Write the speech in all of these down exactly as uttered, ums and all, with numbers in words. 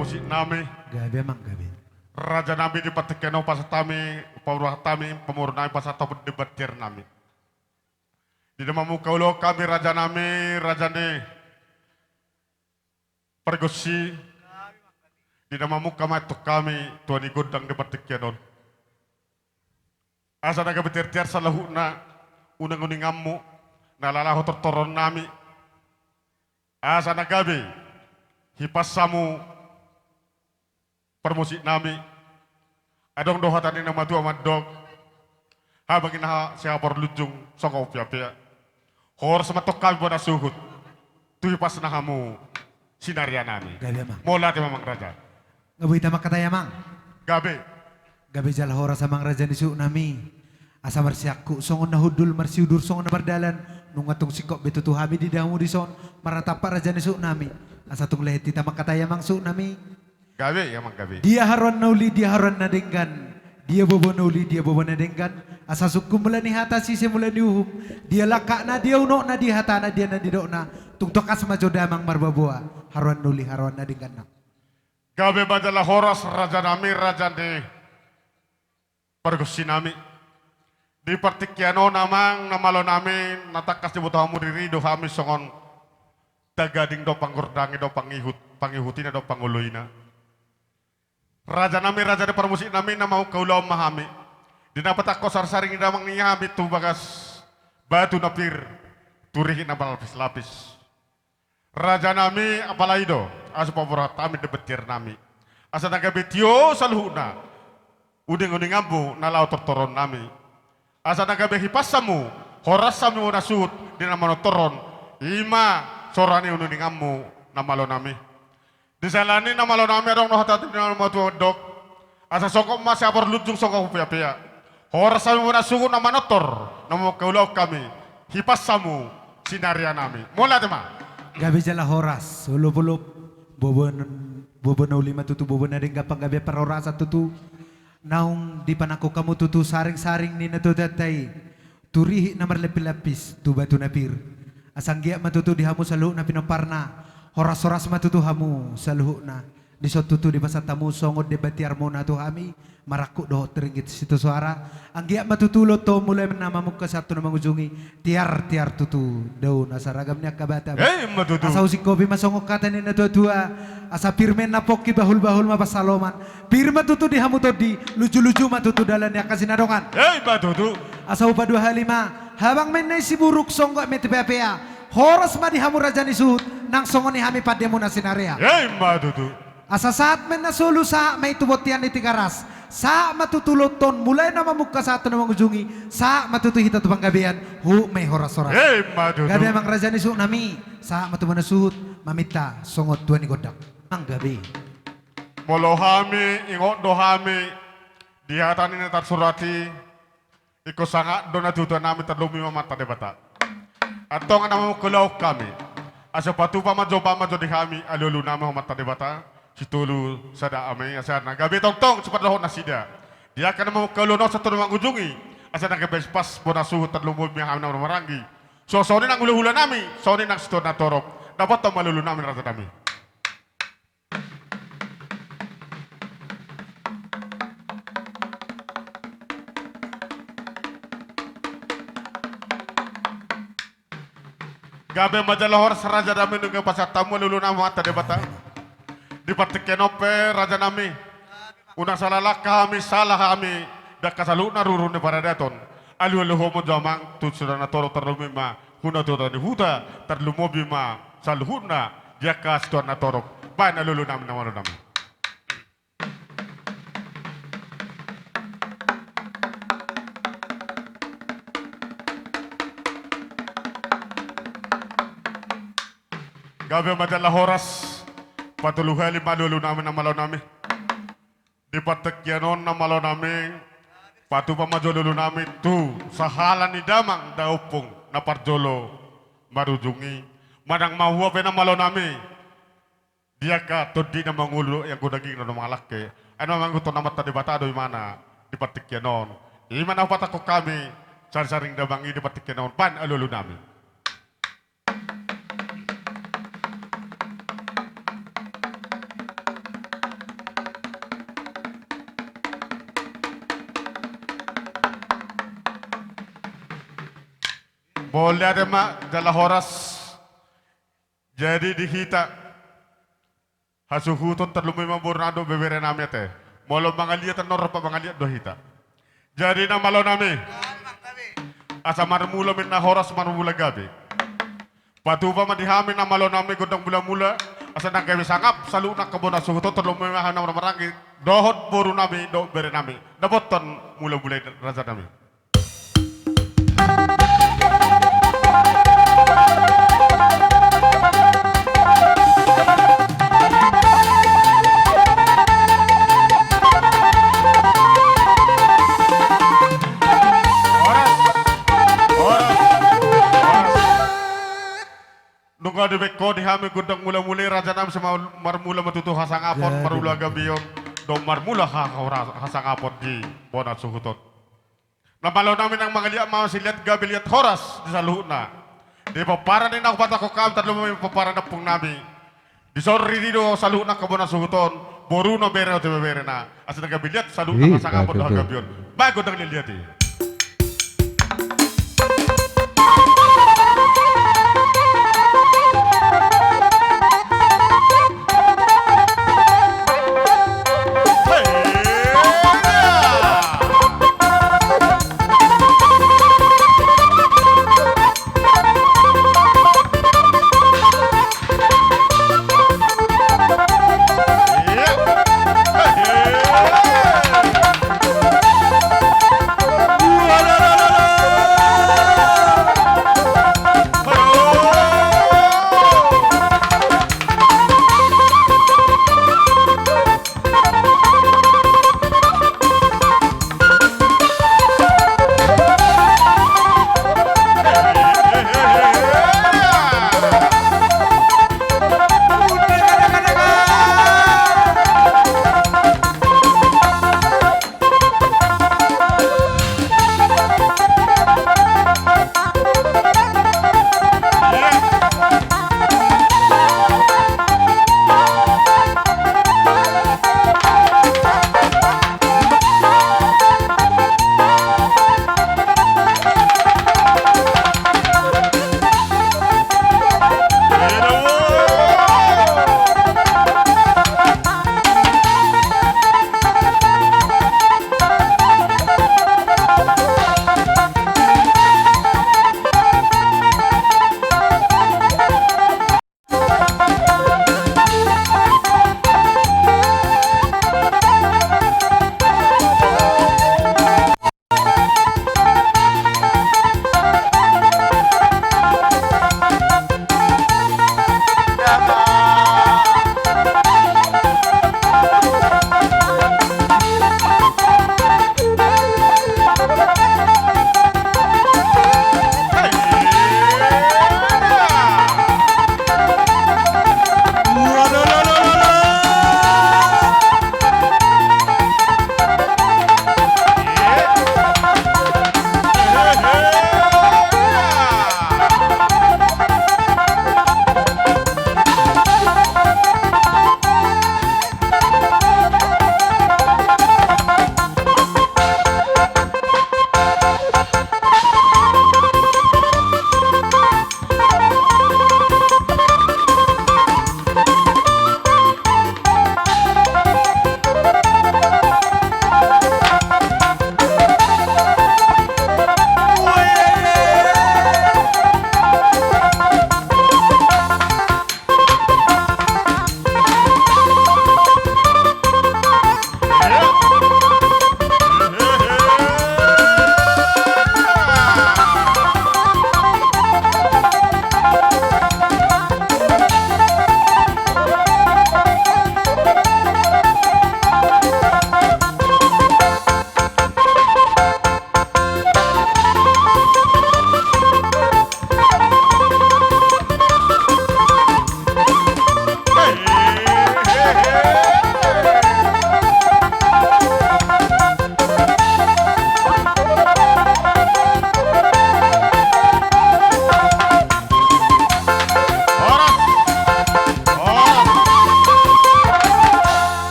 Musik nami. Gabe, amang, gabe. Raja nami, di partingkian on pasahat hami, paborhat hami, pamoruon nami, pasahat hami di batiar nami. Di na mamungka ulaon hami, raja nami, raja ni pargonsi, di na mamungka ma antong hami tua ni gondang di partingkian on. Asa na gabe tiar-tiar saluhutna uning-uninganmu na laho tortoron nami. Asa na gabe hipas hamu parmusik nami. Adong do hata ni na matua mandok: Habang i na sihaporlunjung songon hupea-pea. Horas ma antong hami bona suhut tu hipasna hamu sinarian nami. Gabe, amang. Mauliate ma, amang raja. Gabe, hita mangkatai, amang. Gabe. Gabe jala horas, amang raja ni suhut nami. Asa marsiangkup songon na hundul, marsiudur songon na mardalan. Nunga tung singkop be tutu hami diida hamu dison marnatampak, raja ni suhut nami. Asa tung lehet hita mangkatai, amang suhut nami. Gabe, amang, gabe. Dia haroan na uli, dia haroan na denggan? Dia bobo na uli, dia bobo na denggan? Asa sungkun mula ni hata, sise mula ni uhum. Dia langkatna, dia unokna, dia hatana, dia na nidokna? Tung tangkas ma jo damang marboaboa haroan na uli, haroan na denggan. Gabe ma jala horas, raja nami, raja ni pargonsi nami. Di partingkian on, amang na malo nami, na tangkas diboto hamu, riri do hami songon tagading do panggordangi do pangihut, pangihutina do pangoloina. Raja nami, raja ni parmusik nami, na mamungka ulaon ma hami. Di na patangko sarisaring ni damang i hami tu bagas batu na pir, tu rihit na marlapis-lapis. Raja nami, apala i do asa paborhat hami di batiar nami. Asa na gabe tio saluhutna uning-uninganmu na laho tortoron nami. Asa na gabe hipas hamu, horas hami bona suhut di na manortor on. I ma sora ni uning-uninganmu, na malo nami. Di sala ni i, na malo nami, adong do hata ni na matua mandok: Asa singkop ma sihaporlunjung songon hupea-pea. Horas hami bona suhut na manortor, na mamungka ulaon hami, hipas hamu sinarian nami. Mauliate ma. Gabe jala horas. Olopolop, bobo, bobo na uli ma tutu, bobo na denggan, panggabean parhorasan tutu. Naung dipanangkok hamu tutu saring-saring ni natuatuanta i, tu rihit na marlapis-lapis, tu batu na pir. Asa anggiat ma tutu di hamu saluhutna pinomparna, horas-horas ma tutu hamu saluhutna. Dison tutu dipasahat hamu songon debatiarmuna tu hami, marangkup dohot ringgit sitio soara. Anggiat ma tutu ulaonta on, mulai na mamungka sahat tu na mangujungi, tiar-tiar tutu dao na saragam ni angka Batam. Eh, ima tutu. Asa husingkopi ma songon hata ni natuatua: Asa pir ma inna pongki, bahulbahul ma pansalongan. Pir ma tutu di hamu tondi, lujuluju ma tutu dalan ni angka sinadongan. Eh, ima tutu. Asa hupaduahali ma: Habang ma inna i siburuk, songgop ma i tu peapea. Horas ma di hamu raja ni suhut, nang songon i hami pandemuna sinarea. Eh, ima tutu. Asa sahat ma inna solu, sahat ma i tu bontean ni Tigaras. Sahat ma tutu ulaonta on, mulai na mamungka sahat tu na mangujungi, sahat ma tutu hita tu panggabean, huhut ma i horas-horas. Eh, ima tutu. Gabe, amang raja ni suhut nami, sahat ma tu bona suhut, maminta songon tua ni gondang. Amang, gabe. Molo hami, ingot do hami di hata ni na tarsurat i: Ingkon sangap do natuatua nami, tarlumobi ma Amanta Debata. Antong na mamungka ulaon hami, asa patupa ma jo, bahen ma jo di hami alualu nami, Amanta Debata Sitolu Sada Ama i, asa na gabe tongtong sipandohot nasida di angka na mamungka ulaon on sahat tu na mangujungi, asa na gabe hipas bona suhut, tarlumobi ma hami na marhahamaranggi. Songon i nang hulahula nami, songon i nang sitoan na torop. Dapothon ma alualu nami, raja nami. Gabe ma jala horas, raja nami, nunga pasahat hamu alualu nami tu Amanta Debata. Di partingkian on pe, raja nami, unang sala langka hami, sala hami di angka saluhutna ruru ni paradaton. Alualuhon ma jo, amang, tu sitoan na torop, tarlumobi ma tu natuatua ni huta, tarlumobi ma saluhutna di angka sitoan na torop. Bahen alualu nami, na malo nami. Gabe ma jala horas, patolu hali ma alualu nami, na malo nami. Di partingkian on, na malo nami, patupa ma jo alualu nami tu sahala ni damang daompung na parjolo marujung i, manang mahua pe, na malo nami, di angka tondi na mangolu, anggo daging na mangalangke. Ai na mangihuthon Amanta Debata do imana di partingkian on. Ima na hupatangkok hami sarisaring damang i di partingkian on, bahen alualu nami. Mauliate ma jala horas. Jadi di hita hasuhuton tarlumobi ma boru nami dohot bebere nami ate. Molo mangaliat annon rap mangaliat do hita. Jadi na malo nami, asa marmula ma na horas marmula gabe. Patupa ma di hami na malo nami gondang mula-mula, asa na gabe sangap saluhutna angka bona suhut on, tarlumobi ma hami na marhahamaranggi dohot boru nami dohot bere nami. Dapothon mula-mula i raja nami. Horas. Horas. Horas. Nunga dibaen ho di hami gondang mula-mula i raja nami, asa marmula ma tutu hasangapon, marmula gabeon, dohot marmula ha-, ha-, hasangapon di bona suhut on. Na malo nami nang mangaliat ma, mangaliat gabe, liat horas di saluhutna. Di pomparan ni na hupatahon hami tarlumobi pomparan ni ompung nami. Dison ridi do saluhutna angka bona suhut on, boruna, berena dohot beberena. Asa na gabe liat saluhutna hasangapon dohot hagabeon. Baen gondang liat-liat i.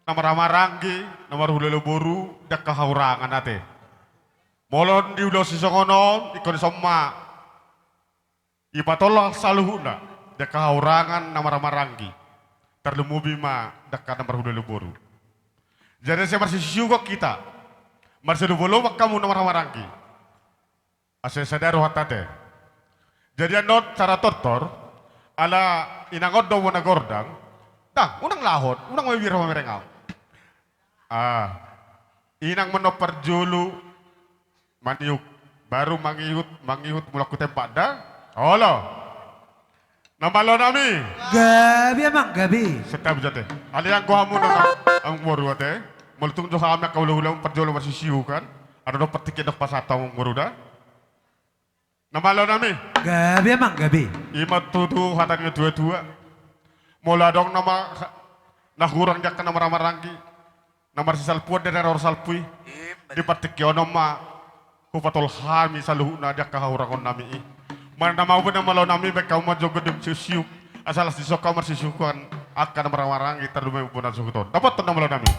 Na marhahamaranggi, na marhulahula boru, ndang hahurangan ate. Molo diulosi songon on, ingkon dison ma dipatolhas saluhutna di angka hahurangan na marhahamaranggi, tarlumobi ma di angka na marhulahula boru. Jadi asa marsisiuhon hita, marsiloba-loba hamu na marhahamaranggi. Asa sada rohanta ate. Jadi annon cara tortor, ala inang on do bona gordang. Dah, unang lahot, unang mabiar mamereng au. Ah, inang ma annon parjolo maniuk, baru mangihut, mangihut mulak tu tempat da. Olo. Na malo nami. Gabe amang gabe. Setabi jate. Alai anggo hamu na amang boru ate. Molo tung jo hami angka hulahula parjolo marsisiuhon. Adong do partingkian dohot pasahat amang boru da. Na malo nami. Gabe amang gabe. I ma tutu hata ni na tua-tua. Molo adong nama na hurang di angka na marhahamaranggi, na marsisalpuon di ari na ro salpu i, di partingkian on ma hupatolhas hami saluhutna di angka hahurangon nami i. Manang na mau pe na malo nami, baen hamu ma jolo gondang siuk-siuk, asa las dison hamu marsisiuhon angka na marhahamaranggi, tarlumobi bona suhut on. Dapothon na malo nami.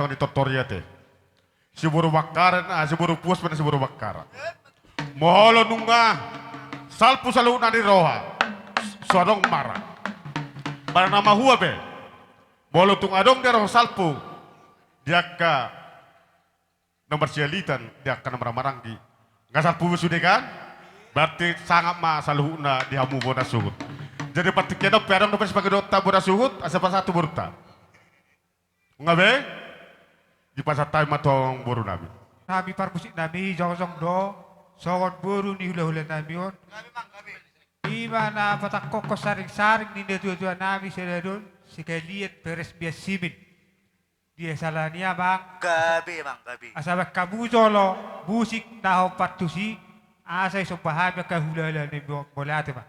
Tong ni tortor i ate. Siboru Bangkaran, ah, siboru Puas pe na siboru Bangkaran. Molo nunga salpu saluhutna di roha, so adong mara. Barang na mahua pe. Molo tung adong di roha salpu di angka na marsialitan, di angka na marhahamaranggi, nga salpu be sude kan? Berarti sangap ma saluhutna di hamu bona suhut. Jadi partingkian on pe adong dope sipangidoonta bona suhut, asa pasahat tu borunta. Nga be? Dipasahat hami ma tu boru nami. Nami parmusik nami jongjong do songon boru ni hulahula nami on. Ima na patangkokhon saringsaring ni natuatua nami sadari on, sekalian peresmian simin. Dia salah ni amang. Gabe, Mang, gabe. Asa baen hamu jolo musik na hombar tusi, asa isomba hami angka hulahula nami on, mauliate ma.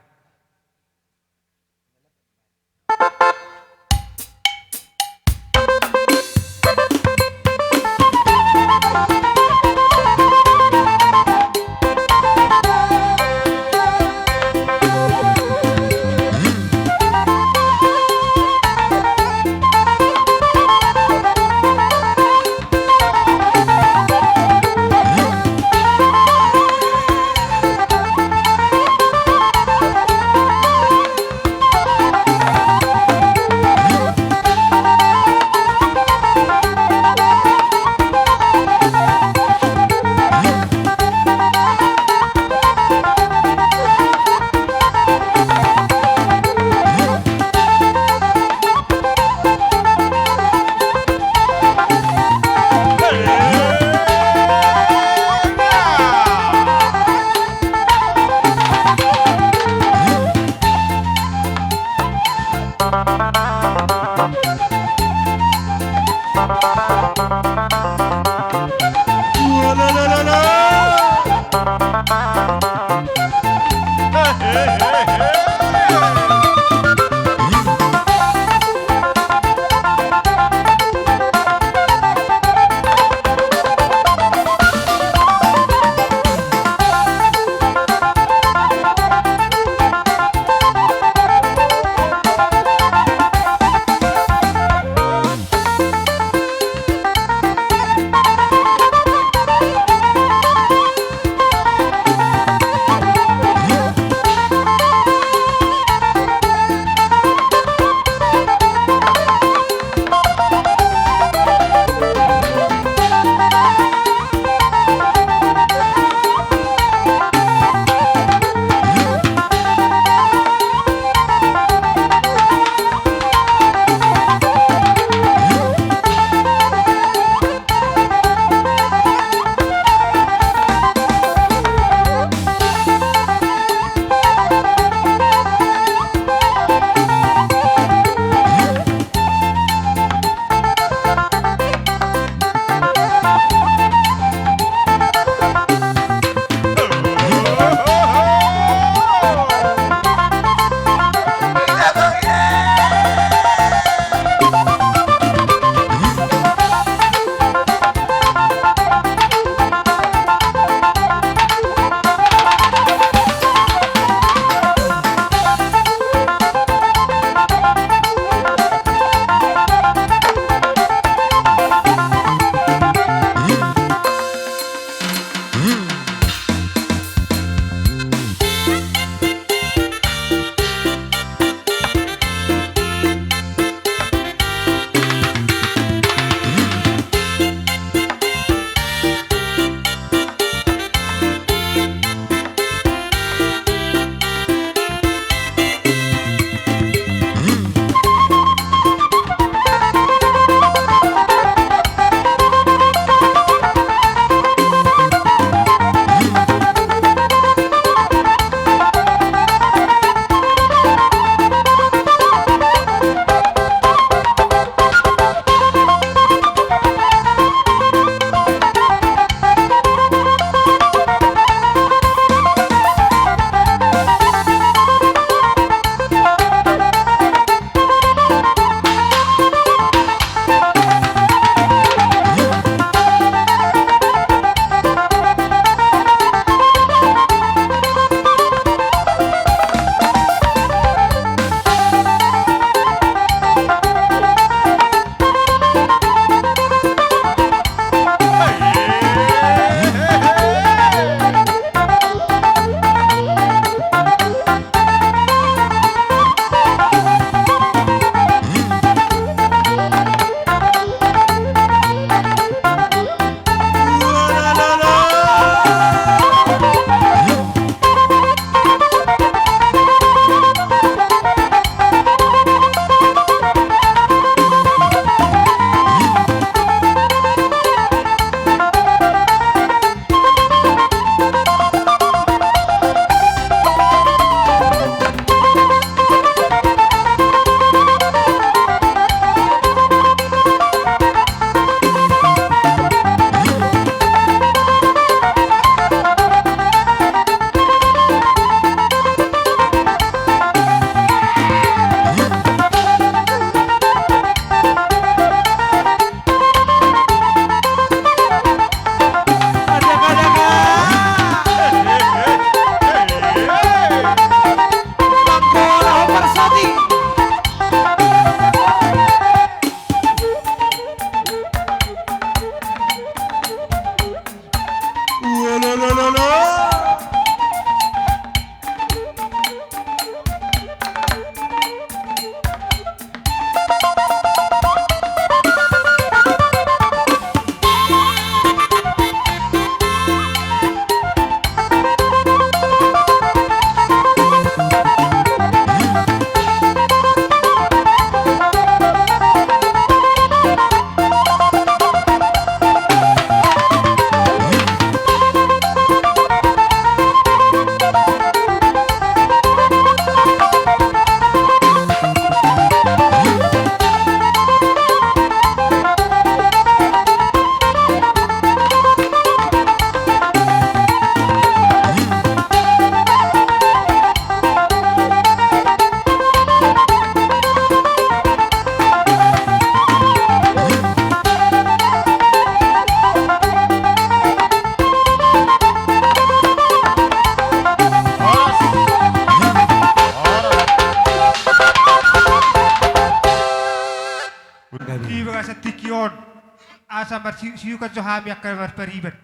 Marsi-, siukan jo hami angka marpariban.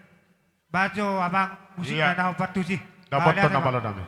Bahen jo amang musik na hombar tusi. Dapotan na malo nami.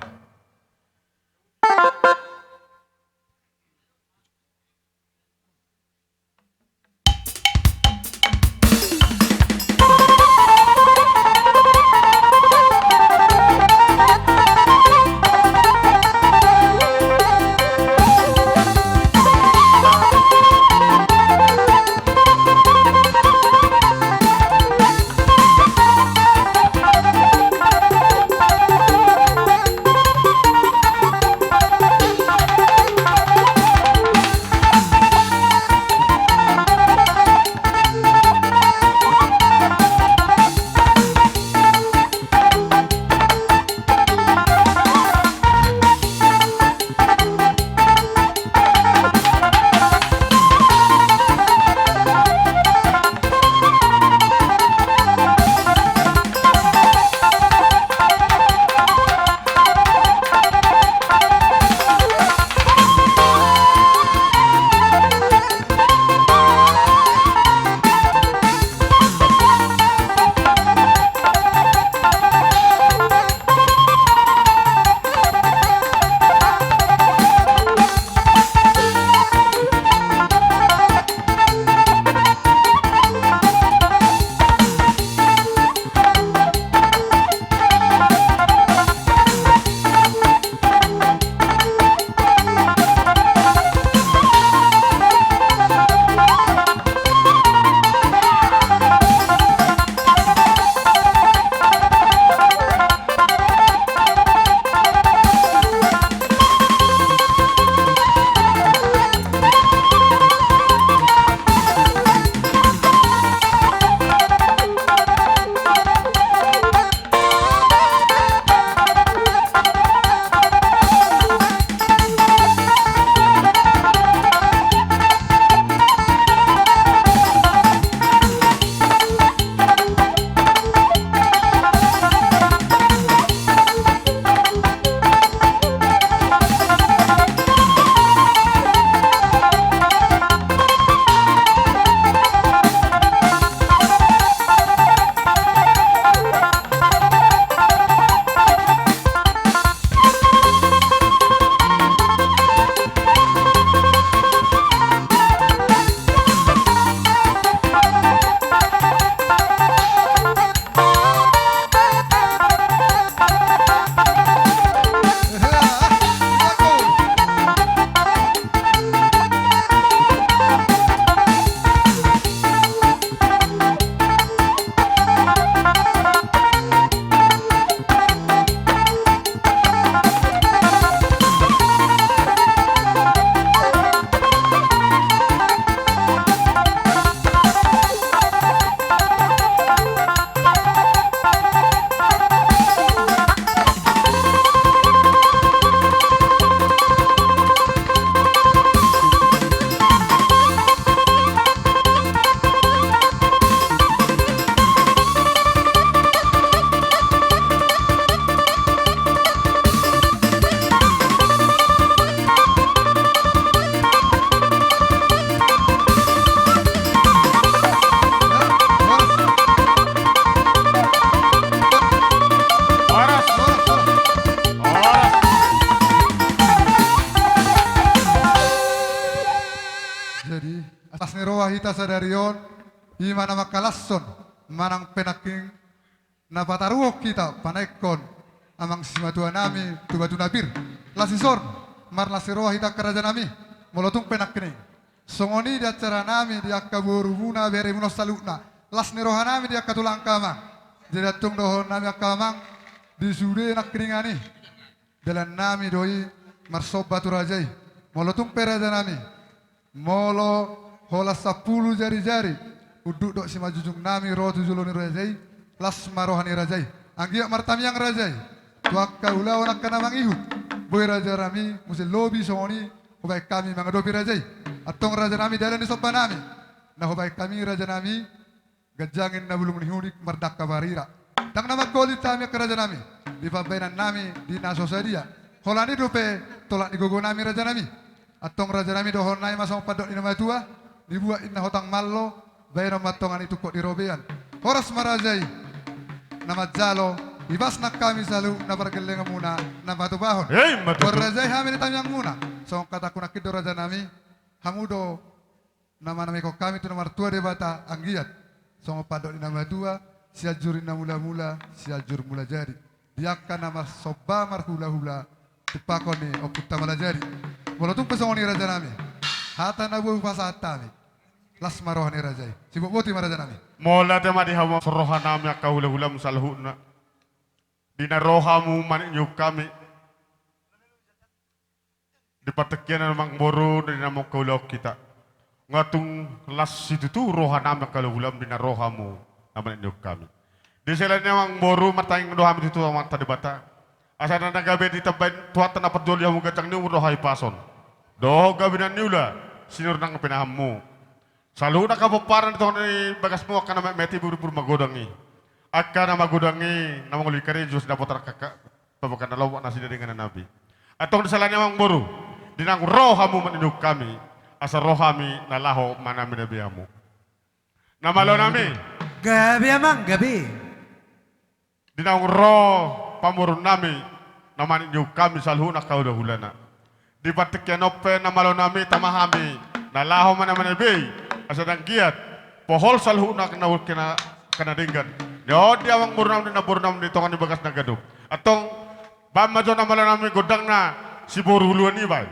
Jadi, atas ni roha hita sadari on, i ma na mangkalashon manang pe nangkin na pataruhon hita panaekhon amang simatua nami tu batu na pir. Laos dison, marlas ni roha hita angka raja nami, molo tung pe nangkining songon i di acara nami di angka borumuna beremuna saluhutna, las ni roha nami di angka tulang angka amang. Jadi antong dohonon nami angka amang, di sude nangkiningan i, dalan nami do i marsomba tu raja i. Molo tung pe raja nami, molo holan sampulu jarijari unduk dohot simanjujung nami ro tu jolo ni raja i, las ma roha ni raja i. Anggiat martamiang raja i tu angka ulaon angka na mangihut. Boi raja nami, muse lobi songon i hubaen hami mangadopi raja i. Antong raja nami, dalan ni somba nami na hubaen hami raja nami, ganjang inna bulung ni hunik, mardangka marira. Ndang na manggolit hami angka raja nami di pambaenan nami di na so sadia. Holan i dope tolap ni gogo nami raja nami. Antong raja nami, dohonon nami ma songon pandok ni na matua: Dibuat inna hotang mallo, baenon ma antong i tungkot di robean. Horas ma raja i na manjalo, ibas nang hami saluhutna pargellenganmuna na patupahon. Hei, ma tutu. Huarajai hami di tangiangmuna. Songon hatangku nangkin do rajanami, hamu do na manamehon hami tu na martua Debata anggiat songon pandok ni na matua, Sianjur ni na mula-mula, Sianjur mula jadi. Di angka na marsomba marhula-hula, tumpahon ni ompunta mala jadi. Molo tung pe songon i rajanami, hata na boi hupasahat hami, las ma roha ni raja i. Sibotboti ma rajanami. Mauliate ma di hamu, las rohanami angka hula-hulam saluhutna. Di na ro hamu manjou hami di partingkian, amangboru, di na mangkaulahon hita. Nga tung las situtu rohanami angka hula-hulam di na ro hamu na manjou hami. Di sela ni, amangboru, martangiang do hami tu Tuhanta Debata, asa na gabe ditambai Tuhanta na parjolo di hamu ganjang ni umur dohot hahipason dohot gabe na niula sinur nang pinahanmu. Saluhutna angka pomparan di tonga ni bagasmu, angka na metmet i, boru-boru magodang i. Angka na magodang i na mangoli karejo, sinamot angka pabakan na lomak, nasida denggan na nabi. Antong di sela ni, amangboru, di naung ro hamu manjou hami, asa ro hami na laho manambe-nambe hamu. Na malonami. Gabe, amang, gabe. Di naung ro pamoruonnami na manjou hami saluhutna angka hula-hulana. Di partingkian on pe, na malonami, tama hami na laho manambe-nambe i, asa anggiat pohol saluhutna angka na ul-, angka na denggan. Di on di amangborunami, di namborunami di tonga ni bagas na ganup. Antong baen ma jo, na malonami, gondangna siboru huluan i baen.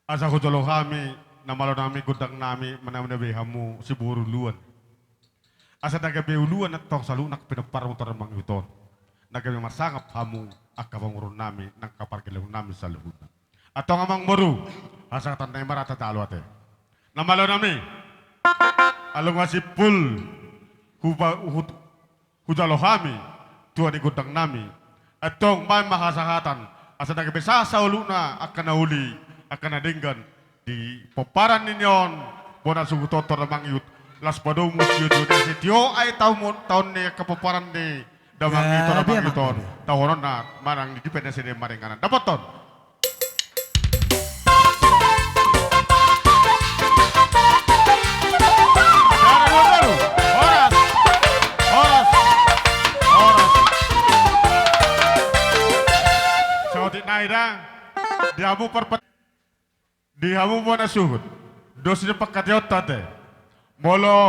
Asa hujalo hami, na malo nami, gondang nami, manang na be hamu siboru uluan. Asa na gabe uluan antong saluhutna pinompar mu tor mangihut on. Na gabe marsangap hamu angka pamoruon nami, nang angka pargellengon nami saluhutna. Antong amang boru, hasangapon nami ma ra tajalo ate. Na malo nami. Alunga simpul. Huba-, hut-, Hujalo hami, tua ni gondang nami. Antong baen ma hasahatan, asa na gabe sahat saluhutna angka na uli, angka na denggan, di pomparan ni on, bona suhut on tor mangihut, las padomu sitio, sitio, ai taon, taon ni angka pomparan ni damang i tor mangihut on, taononna, manang di pe na sede maringanan. Dapothon. Horas. Horas. Horas. Saotik nai da. Di hamu parpat-, di hamu bona suhut. Dos ni pangkataion ate. Molo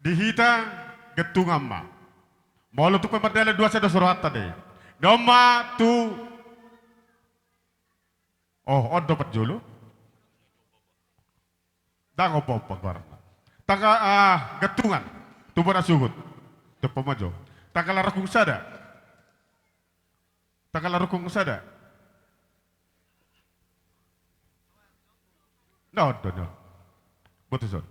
di hita gantungan ma. Molo tung pe mardalan dua sada sorohanta de. Doma tu. Oh, on do parjolo. Dang opa-opa goarna. Tangka, ah, gantungan. Tu bona suhut. Tempo majo. Tangka larukung sada. Tangka larukung sada. Na on do, na on. Botoson.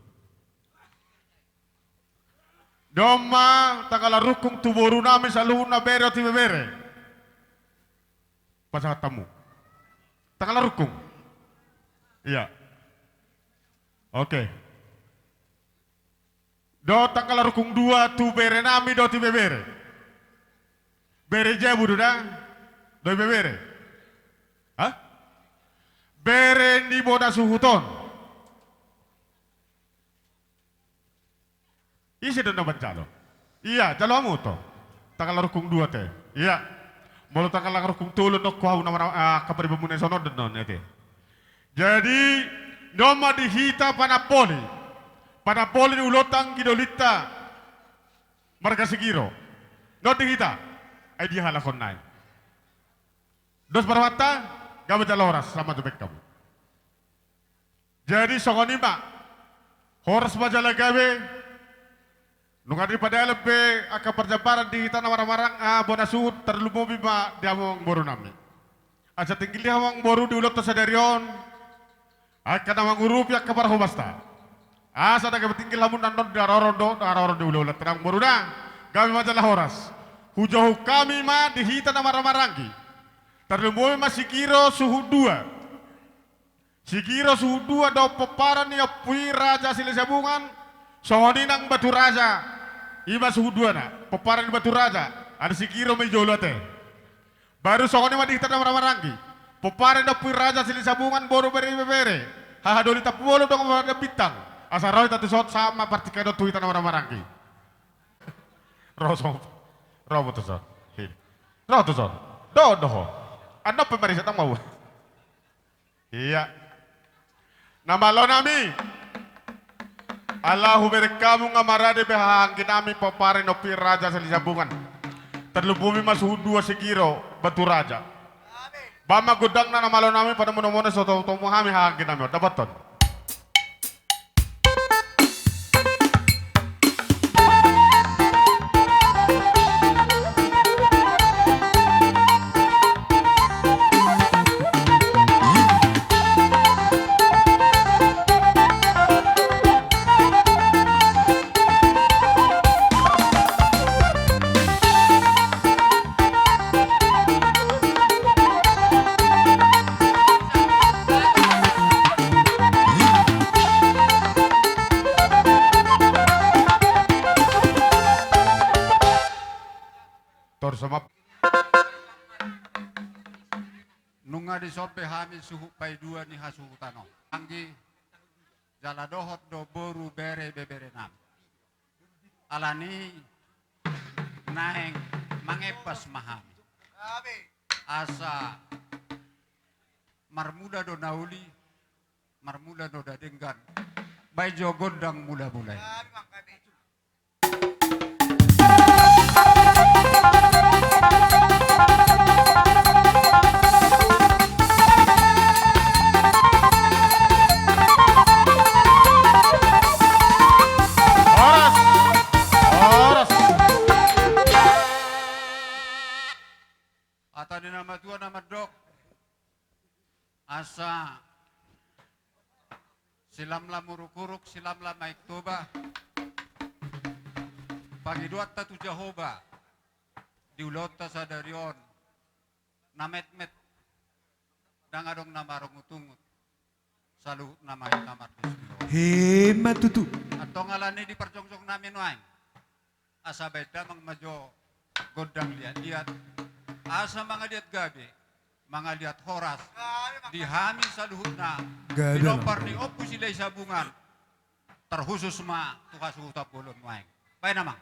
Doma tangka larukung tu boru nami saluhutna bere dohot ibebere. Pasahat hamu. Tangka larukung. Iya. Oke. Dohot tangka larukung dua tu bere nami dohot ibebere. Bere jabu do da? Dohot ibebere? Hah? Bere ni bona suhut on. Ise do na manjalo? Iya, jalo hamu do. Tangka larukung dua ate. Iya. Molo tangka larukung tolu nongko hau na mara-, ah, kabar ibu mune sonon do non ate. Jadi, doma di hita panapoli. Panapoli ni ulaonta anggi dolinta. Marga Sigiro. Non di hita. Ai dia halak on nai. Dos parwata, gabe jala horas, sama tu pekkamu. Jadi songon i ma. Horas ma jala gabe. Nunga dipadalan be angka parjambaran di hita na marhamarang, ah, bona suhut, tarlumobi ma di hamu amang boru nami. Asa tinggil di hamu amang boru di ulaonta sadari on. Angka na mangurupi angka parhobasta. Asa na gabe tinggil hamu na non di haroro do, na haroro di ulaulanta amang boru da. Gabe ma jala horas. Hujou hami ma di hita na marhamaranggi. Tarlumobi ma Sigiro suhut dua. Sigiro suhut dua dohot pomparan ni Ompu i Raja Silisabungan, songon i nang Batu Raja, i ma suhut duana, pomparan ni Batu Raja, ada Sigiro ma i jolo ate. Baru songon i ma di hita na marhamaranggi, pomparan ni Ompu i Raja Silisabungan, boru bere ibebere, haha doli Tampubolon dohot Raja Bintang, asa ro hita tuson sama partingkian on tu hita na marhamaranggi. Ro so, ro ma tuson. Ro tuson. Do, do ho. Annon pe marisa tang mau. Iya. Na malo nami. Ala hubereng hamu nunga marade be haha anggi nami pomparan ni Ompu i Raja Silisabungan. Tarlumobi ma suhut dua Sigiro Batu Raja. Baen ma gondangna na malo nami, padomu-domuna so tau-tau hami haha anggi nami on. Dapothon. Tor sama. Nunga dison be hami suhut paidua ni hasuhuton on. Anggi jala dohot do boru bere ibebere nami. Alani naeng mangempas ma hami. Asa marmula do na uli, marmula do na denggan. Baen jo gondang mula-mula i. Asa silamlam uruk-uruk, silamlam Aek Toba, pangidoanta tu Jahowa di ulaonta sadari on, na metmet, ndang adong na marungut-ungut, saluhutna ma hita marlisni. Ima tutu. Antong alani i di parjongjong nami nuaeng, asa baen damang ma jo gondang liat-liat, asa mangaliat gabe, mangaliat horas di hami saluhutna, gabe, pinompar ni Ompu Silahisabungan, terkhusus ma tu hasuhuton bolon nuaeng. Baen damang.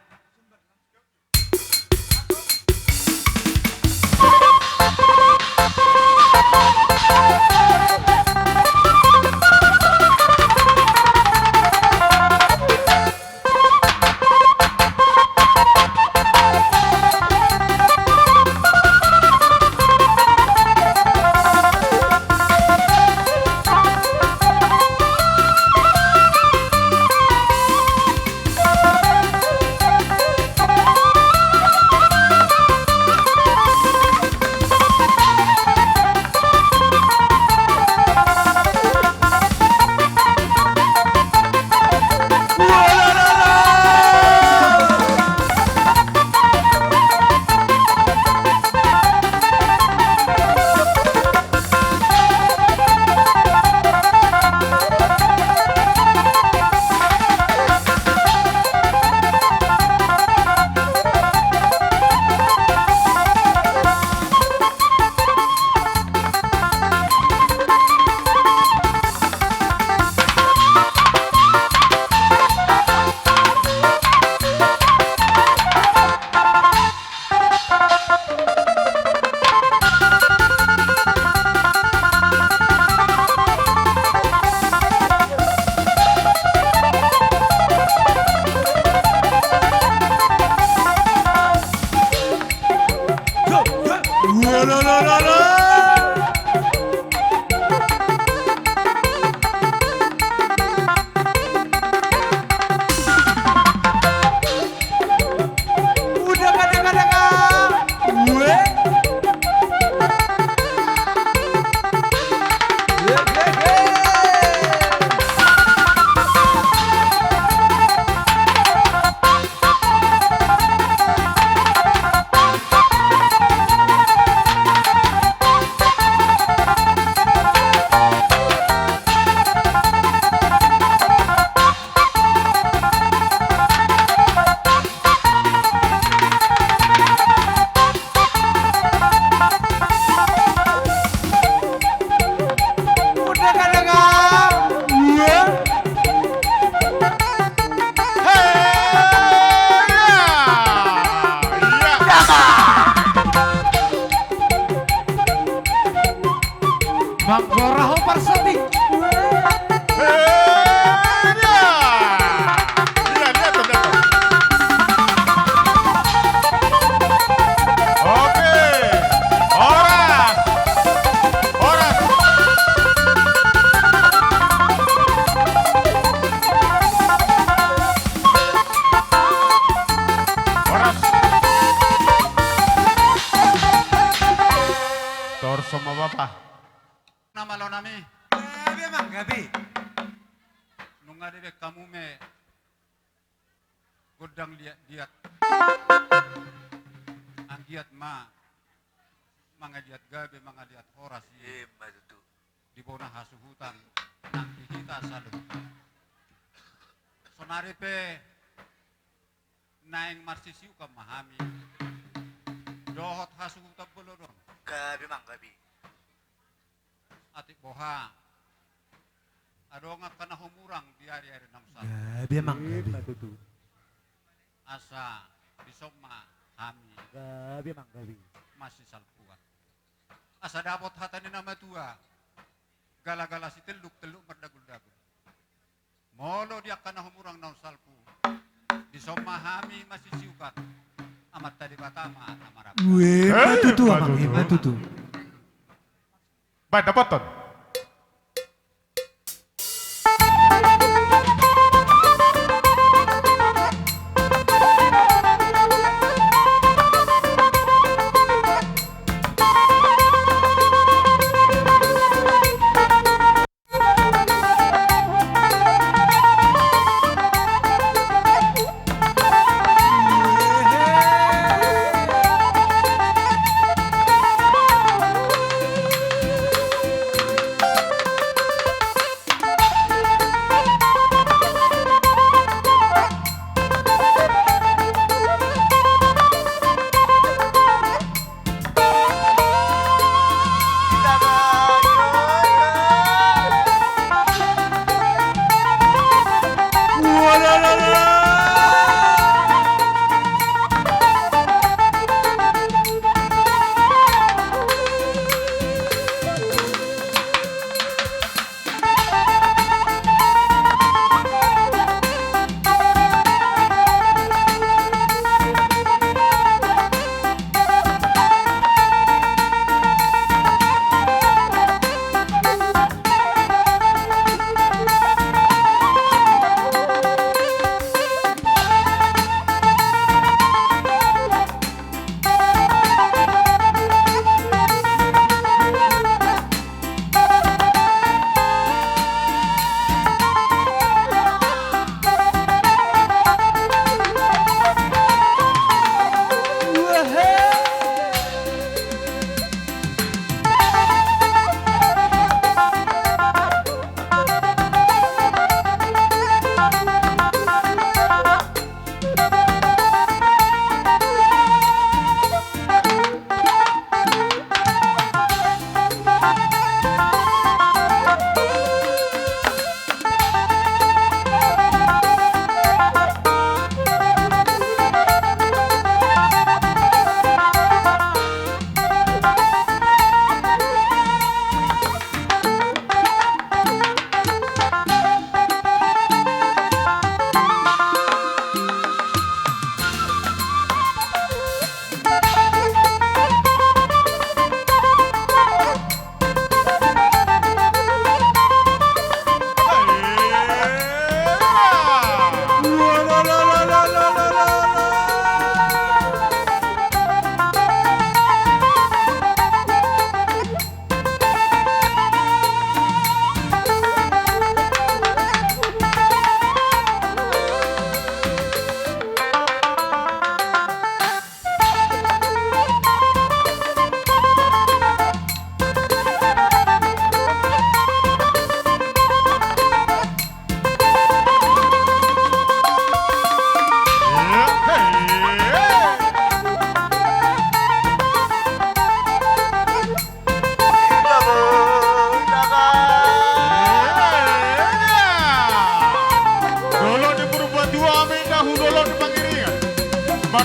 Manggora ho parsotik. Oke. Horas. Horas. Horas. Torso ma bapa. Na malo nami. Gabe amang, gabe. Nunga dibaen hamu ma gondang liat-liat. Anggiat ma mangaliat gabe, mangaliat horas i. Ima tutu. Di bona hasuhutan nang di hita saluhutna. Sonari pe naeng marsisiukan ma hami dohot hasuhuton bolon on. Gabe amang, gabe. Atik boha adong angka na humurang di ari-ari na salpu. Gabe amang, gabe. Ima tutu. Asa dison ma hami. Gabe amang, gabe. Masisalpuan. Asa dapot hata ni na matua, gala-gala sitelluk, telluk mardagul-dagul. Molo di angka na humurang naung salpu, dison ma hami masisiukan, Amanta Debata ma na maramba. Ima tutu, eh, amang, ima tutu. Baen dapothon.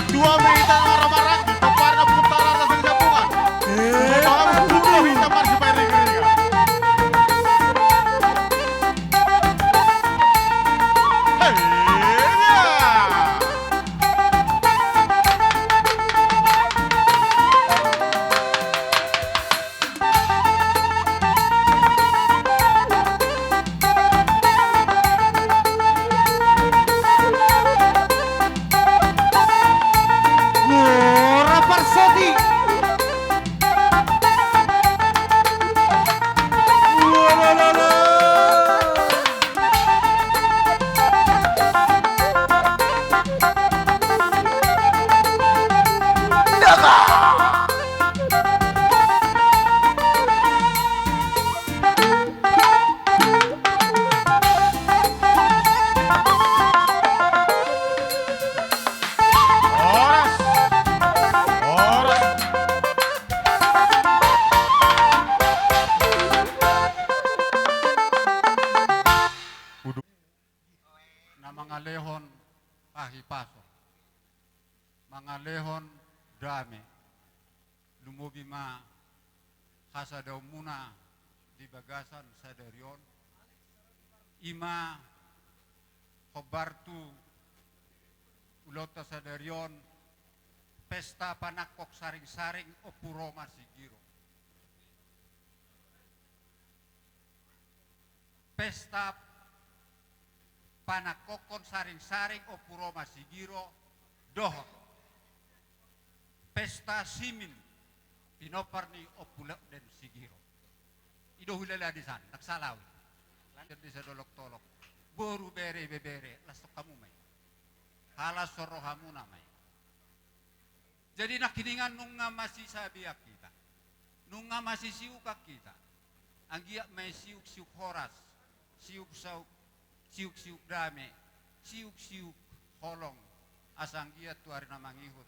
Dua mita marhahamaranggi, pomparan na Ompunta Raja Sirijabungan. Dua mita marsiparingiringan. Hei, ya. Ora parsoti. Ora, la, la. Horas. Horas. Na mangalehon hahipason, mangalehon dame, lumobi ma hasadaonmuna di bagasan sadari on, i ma hombar tu ulaonta sadari on, pesta panangkok saringsaring Ompu Roma Sigiro. Pesta panangkokhon saringsaring Ompu Roma Sigiro dohot pesta simin pinompar ni Ompu Lakden Sigiro. I do huilala di san, ndang sala au i. Lanjut di sadolok tolok. Boru, bere, ibebere, las tu hamu ma i. Halas rohamuna ma i. Jadi nangkiningan nunga masisabean hita, nunga masisiukan hita. Anggiat ma i siuk-siuk horas, siuk-sauk, siuk-siuk dame, siuk-siuk holong. Asa anggiat tu ari na mangihut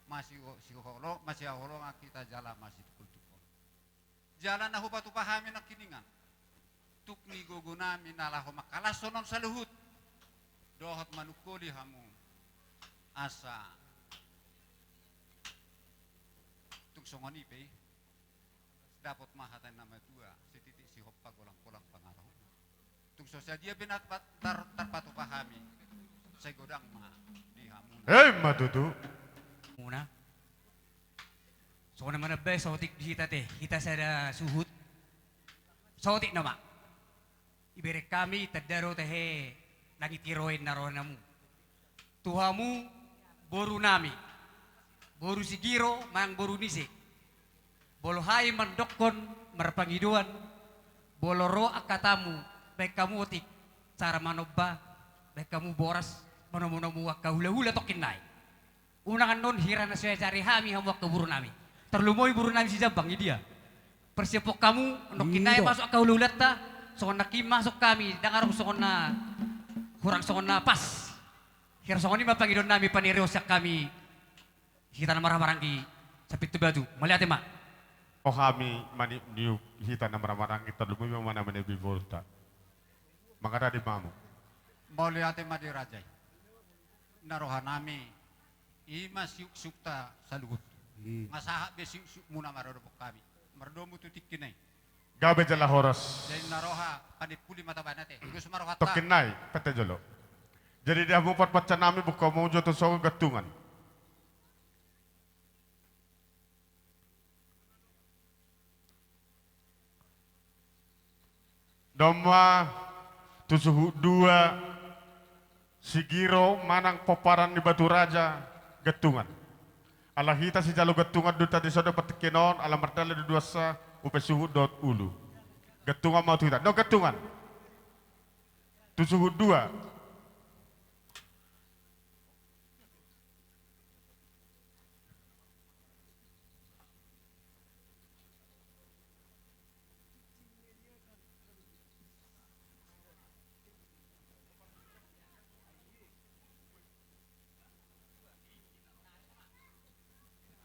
masiho-, siholong, masihaholongan hita jala masitungkoltungkol. Jala na hupatupa hami nangkiningan, tuk ni gogonami na laho mangkalashon on saluhut, dohot manungkoli hamu asa tung songon i pe i, dapot ma hata ni na matua, sititi sihompa, golang-golang pangarahutna. Tung so sadia pe na pa-, tar-, tarpatupa hami, sai godang ma di hamuna. Emma tutu. Muna. Songon na manambai saotik di hita te, hita sada suhut. Saotik nama. Ibereng hami tanda do tahe langit i roen na rohanamu. Tu hamu borunami, boru Sigiro manang boru Nise. Molo hami mandokkon marpangidoan, molo ro angka tamu, baen hamu otik cara manomba, baen hamu boras, manomunomu angka hulahula tongkin nai. Unang annon hira na so diajari hami hamu angka borunami. Tarlumobi borunami Sijambang, i dia. Persiapon hamu, nangkin nai masuk angka hulahulanta, songon nangkin masuk hami, ndang adong songon na hurang songon na pas. Hira songon i ma pangidoannami, panereon sian hami hita na marhahamaranggi Sapintu Batu. Mauliate ma. O hami maniupniup hita na marhahamaranggi, tarlumobi ma na maniupniup boruta. Mangaradi ma hamu. Mauliate ma di raja i. Na rohanami i ma siuksiukta saluhut. Hmm. Nga sahat be siuksiukmuna maradophon hami. Mardomu tu tingki nai. Gabe jala horas. Jadi na roha panimpuli ma tabana te. Terus ma rohanta. Tongkin nai, pete jolo. Jadi di hamu parpancanami, buka hamu jo tu sogo gantungan. Domma tu suhut dua, Sigiro manang pomparan ni Batu Raja, gantungan. Ala hita sijalo gantungan do hita di son di partingkian on, ala mardalan do duansa, upa suhut dohot ulu. Gantungan ma tu hita. No gantungan. Tu suhut dua.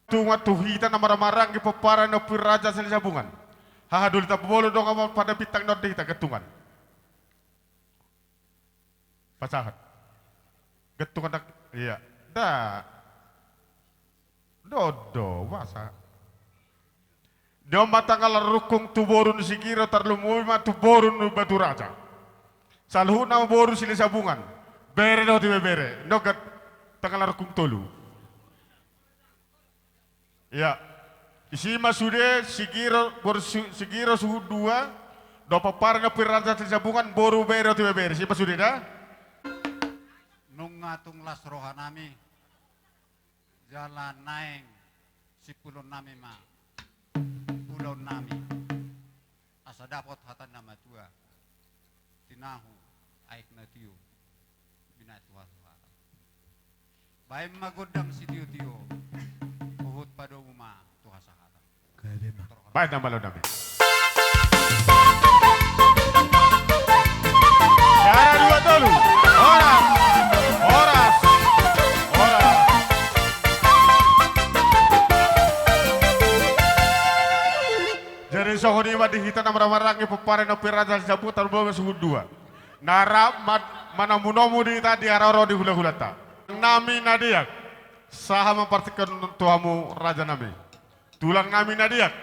Gantungan tu hita na marhahamaranggi pomparan ni Ompu Raja Sirijabungan. Haha doli Tampubolon, dongan ma pada bintang non di hita gantungan. Pasahat. Gantungan dak, iya. Da. Dodo, masa. Dia ma tanggal rungkung tu boru ni Sigiro, tarlumobi ma tu boru ni Batu Raja. Saluhutna boru Silisabungan. Bere dohot ibebere. Nogat tanggal rungkung tolu. Ia. Disi ma sude Sigiro, boru Su-, Sigiro suhut dua. Dohot pomparan ni Ompu Raja Silisabungan, boru bere dohot ibebere. Disi ma sude da. Nunga tung las rohanami. Jala naeng simpulonnami ma ulaonnami. Asa dapot hata na matua. Tinahu aek na tio. Binaen tu hasahatan. Baen ma gondang sitiotio. Huhut padomu ma tu hasahatan. Baen na malo nami. Sada, dua, tolu. Horas. Horas. Horas. Jadi songon i ma di hita na marhahamaranggi pomparan ni Ompu Raja Silisabungan, tarlumobi ma suhut dua. Na rap ma-, manomunomu di hita di haroro ni hulahulanta. Nami na diak. Sahat ma partingkian tu hamu raja nami. Tulang nami na diak.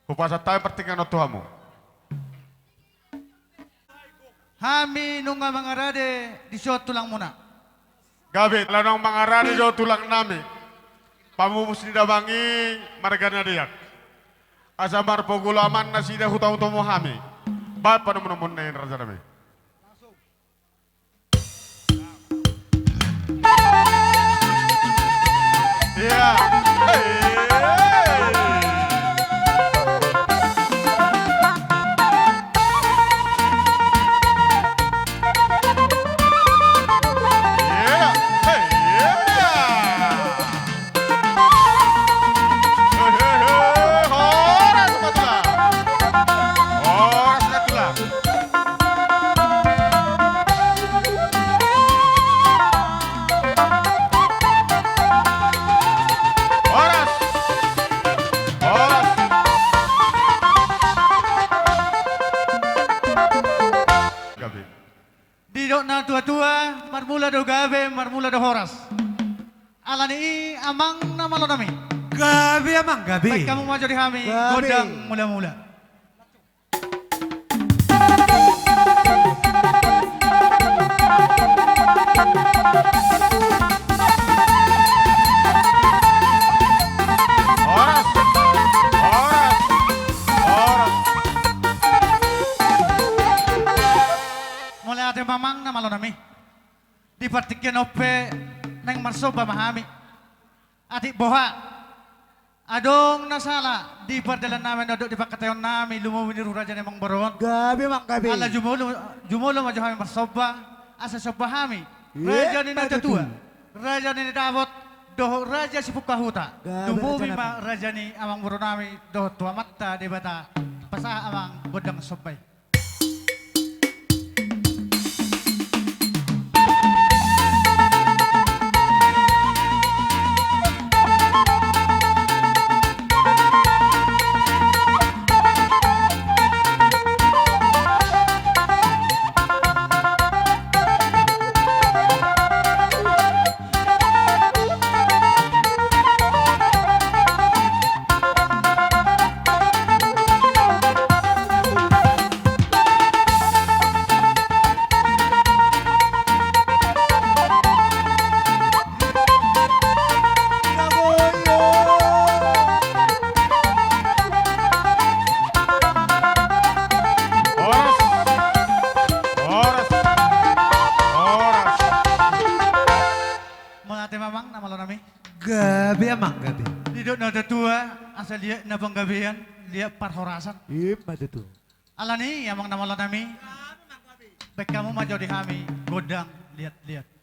Hupasahat hami partingkian on tu hamu. Hami nunga mangarade dison tulangmuna. Gabe, ala naung mangarade do tulang nami. Pamupus ni damang i marga na diak. Asa marpogulu aman nasida hutamu-tamu hami. Baen panomunomu na i raja nami. Ia. Ia. Ia. Horas ma tulang. Horas ma tulang. Horas. Horas. Gabe. Didok na tua-tua, marmula do gabe, marmula do horas. Alani i amang na malo nami. Gabe amang, gabe. Baen hamu ma jo di hami, gabe, gondang mula-mula. Horas. Horas. Horas. Mauliate ma amang na malo nami. Di partingkian on pe naeng marsomba ma hami. Atik boha adong na sala di pardalan nami, na dok di pangkataion nami, lumobi ni raja ni amangboru on. Gabe amang, gabe. Ala jumolo, jumolo ma jo hami marsomba, asa somba hami. Ia, raja ni na tutu, raja ni na dapot, dohot raja sipungka huta. Gabe, lumobi ma raja ni amangboru nami dohot tu Amanta Debata. Pasahat amang gondang somba i. Horas. Horas. Horas. Mauliate ma amang na malo nami. Gabe amang, gabe. Didok na tua-tua, asa liat na panggabean, liat parhorasan. Ima tutu. Alani i amang na malo nami. Baen hamu ma jo di hami gondang liat-liat.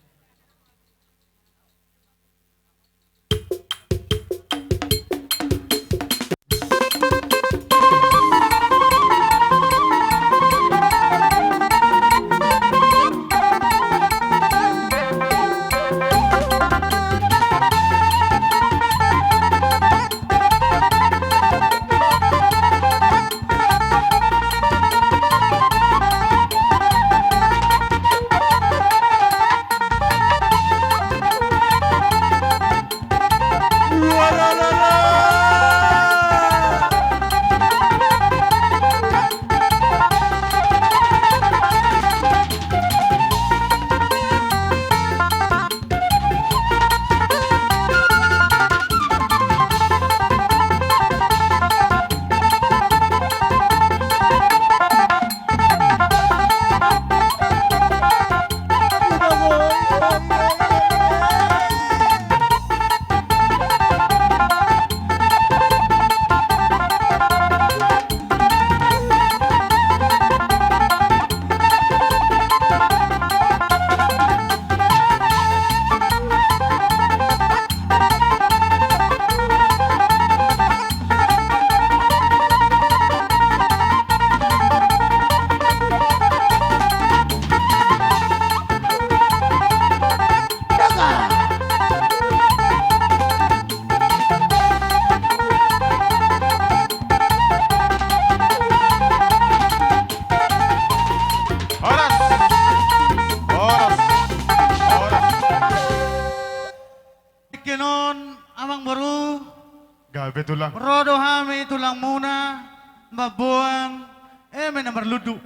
Tulang. Ro do hami tulangmuna mamboan eme na marlundu.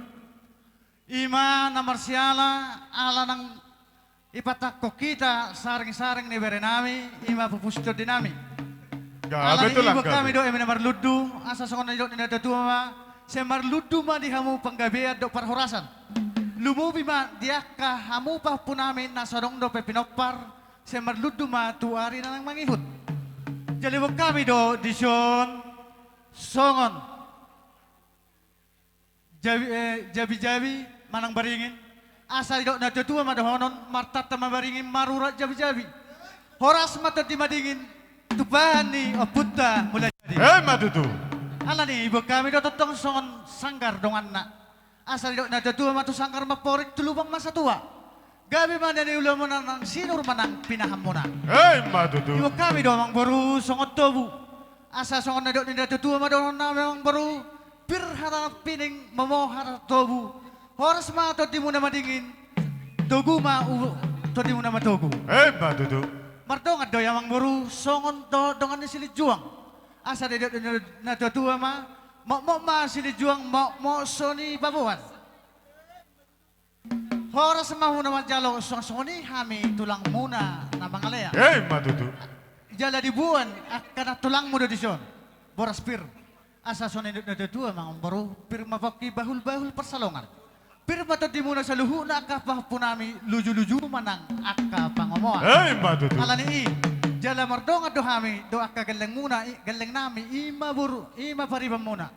I ma na marsiala ala nang ipatangkok hita saring-saring ni berenami, i ma pupus tondinami. Gabe. Alani i tulang, iboan hami do eme na marlundu, asa songon na nidok ni natuatua ma, sai marlundu ma di hamu panggabean dohot parhorasan. Lumobi ma di angka hamu pahompunami na so adong dope pinompar, sai marlundu ma tu ari na naeng mangihut. Jala iboan hami do dison songon jabi, eh, jabi-jabi manang baringin. Asa didok natuatua ma dohonon, martanta ma baringin, marurat jabi-jabi. Horas ma tondi madingin, tumpahan ni ompunta Mulajadi. Eh, ma tutu. Alani i iboan hami do tongtong songon sanggar donganna. Asa didok natuatua ma tu sanggar mamporik, tu lubang ma satua. Gabe ma na niulamuna nang sinur manang pinahanmuna. Eh, ma tutu. Iboan hami do amangboru songon tobu. Asa songon na nidok ni natuatua ma dohononnami amangboru, pir hata pining, momo hata tobu. Horas ma tondimuna madingin, togu ma u-, tondimuna matogu. Eh, ma tutu. Mardongan do i amangboru songon do-, dongan ni silinjuang. Asa didok ni natuatua ma, mokmok ma silinjuang, mokmok so nipaboan. Horas ma muna manjalo, songon i hami tulangmuna na mangalean. Eh, ma tutu. Jala diboan angka nantulangmu do dison, boras pir. Asa songon na nidok natuatua ma amangboru, pir ma pongki, bahul-bahul pansalongan. Pir ma tondimuna saluhutna angka pahompunami, luju-luju manang angka pangomoan. Eh, ma tutu. Alani i, jala mardongan do hami dohot angka gellengmuna, i, gellengnami, i ma boru, i ma paribanmuna.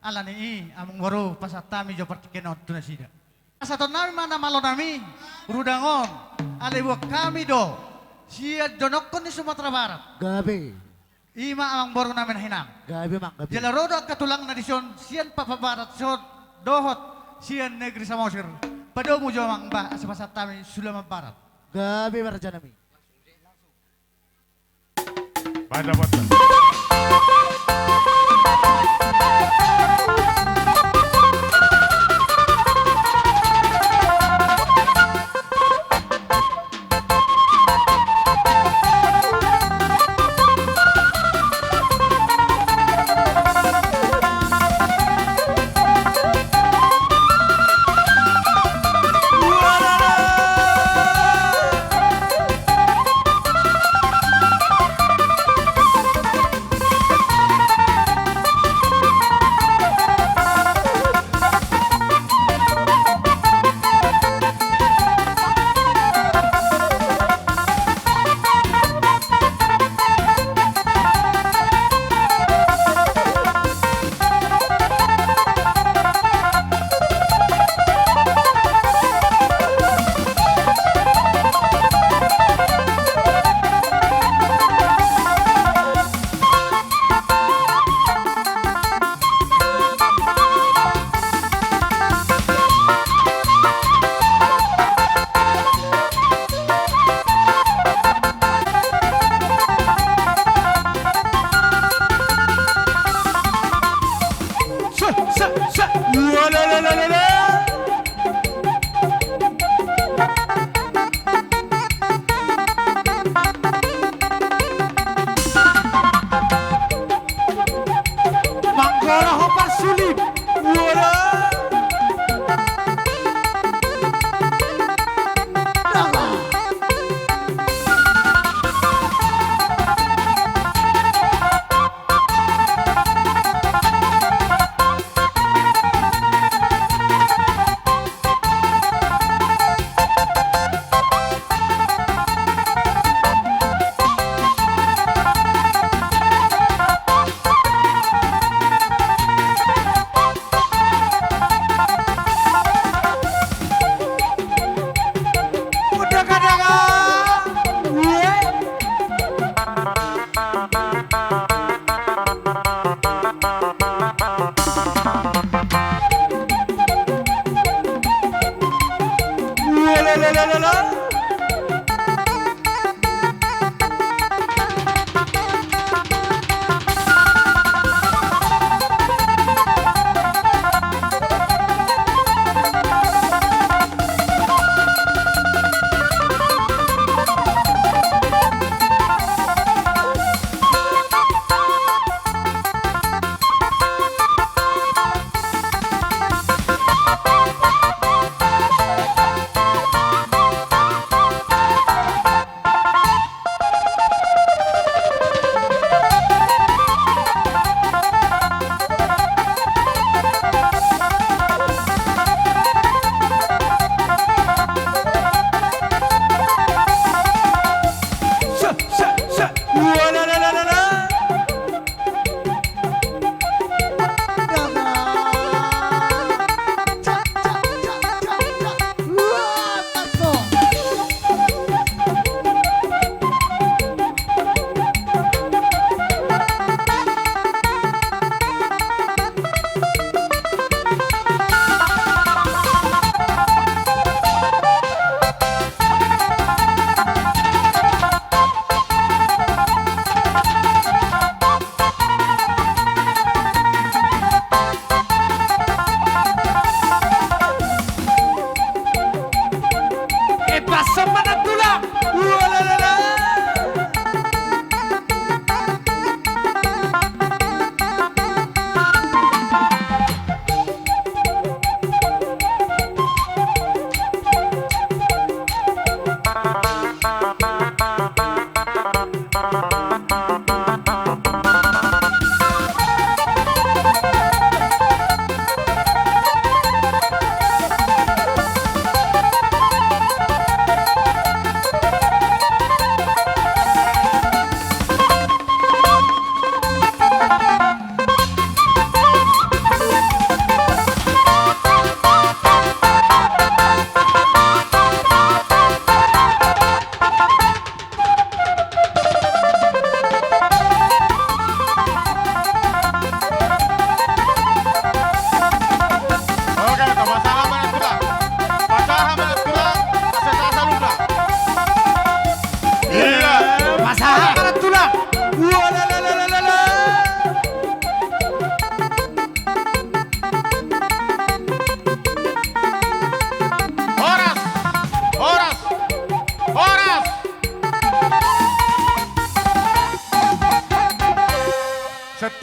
Alani i, amangboru, pasahat hami jo partingkian on tu nasida. Pasahatonnami ma na malonami, rudang on, alai iboan hami do sian donokkon ni Sumatera Barat. Gabe. I ma amangborunami na hinan. Gabe, amang, gabe. Jala ro do angka tulangna dison sian Papan Barat, so dohot sian negeri Samosir. Padomu jo amang bah, asa pasahat hami Sulaman Barat. Gabe ma rajanami. Pada, pada. Manggoro ho parsulim. Wala.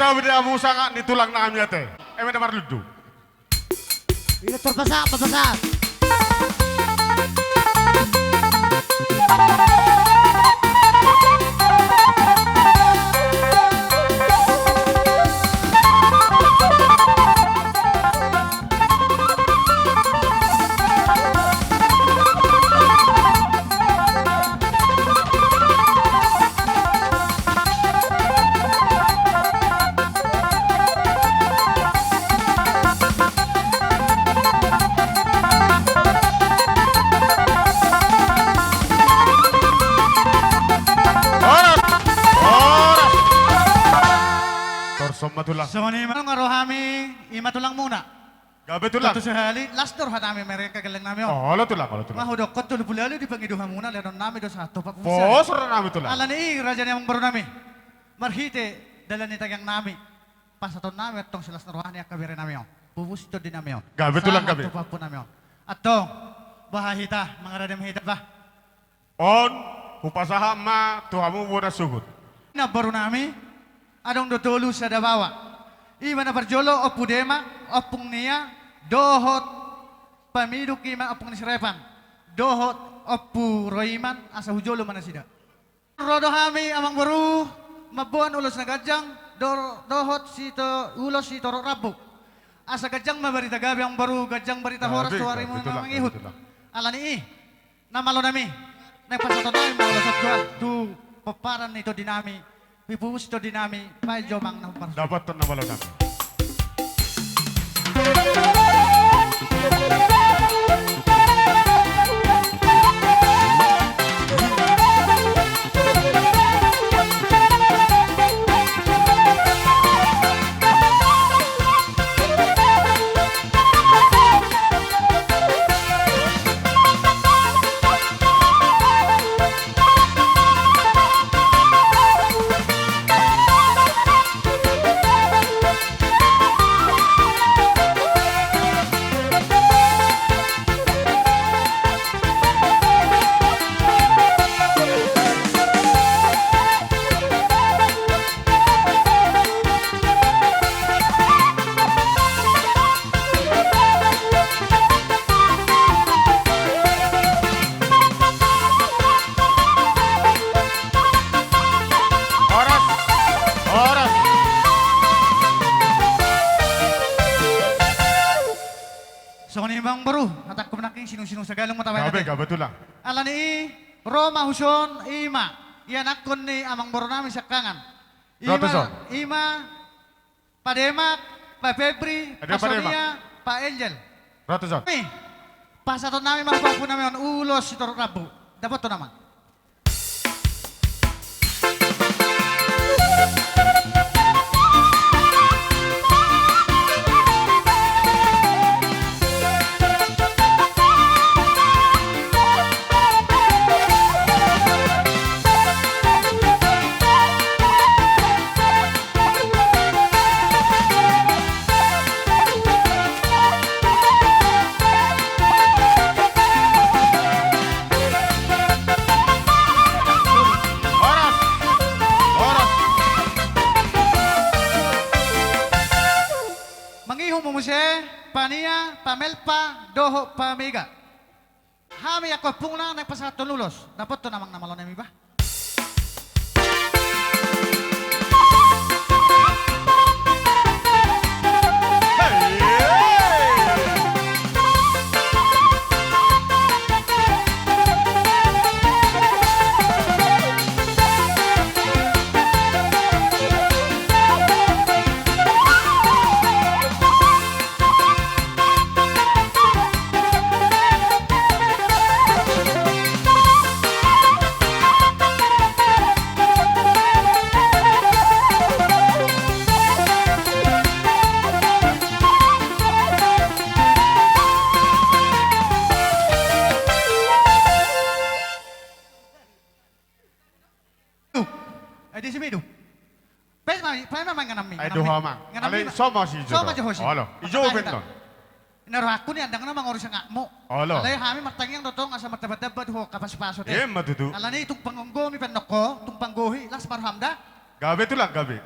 Gabe di hamu sangap ni tulang nami ate. Eme na marlundu. Ina torpasak, torpasak. Horas. Horas. Torsom ma tulang. Songon i ma nunga ro hami, i ma tulangmuna. Gabe tulang. Tontu sahali, las do roha nami marenggan gelleng nami on. Olo tulang, olo tulang. Nga hudokkon tolu pulu ualu di pangidoan hamuna, lehonon nami do sahat tu papusan. Pos roha nami tulang. Alani i raja ni amangboru nami. Marhite dalan ni tangiang nami. Pasahaton nami antong silas ni roha ni angka bere nami on. Pupus ni tondi nami on. Gabe tulang, gabe. Sahat tu pahompu nami on. Antong, boha hita, mangaradami hita bah. On, hupasahat ma tu hamu bona suhut. Namboru nami, adong do tolu sada baoa. I ma na parjolo Ompu Demak, Ompung Nia, dohot pamiduk i ma Ompung ni si Repan, dohot Ompu Roiman, asa hu jolo ma nasida. Ro do hami amangboru, mamboan ulos na ganjang, do-, dohot sito-, ulos sitorop rambu. Asa ganjang ma barita gabe amangboru, ganjang barita horas tu arimu na mangihut. Gabe, gabe tulang, gabe tulang. Alani i, na malo nami, naeng pasahaton nami ma ulos on tu pomparan ni tondi nami, pupus ni tondi nami, baen jo amang na hombar. Dapothon na malo nami. Horas, horas. Songon i ma amangboru, hatangku nangkin sinung-sinung sagalung ma tabaen ate. Gabe, gabe tulang. Alani i, ro ma huson i ma ianakhon ni amangboru nami siangkangan. I ma, i ma Pa Demak, Pa Febri, Pa Sonia, Pa Angel. Ro tuson. Ni, pasahaton nami ma pahompu nami on ulos sitorop rambu. Dapothon amang. Horas. Horas. Mangihut ma muse, Pa Nia, Pa Melpa, dohot Pa Mega. Hami angka ompungna naeng pasahathon ulos, dapothon amang na malo nami bah. Ai disi ma i do. Pe ma, pe ma mangan nami. Ai do ho amang. Alai so ma si jo. So ma jo ho si. Olo. Ijo pe non. Na rohangku ni andang na mangori sangapmu. Olo. Alai hami martangiang do tong asa mardapat-dapat ho angka pasu-pasu ate. Ima tutu. Alani tung panggohi pe annon ho, tung panggohi las ma roham da. Gabe tulang gabe.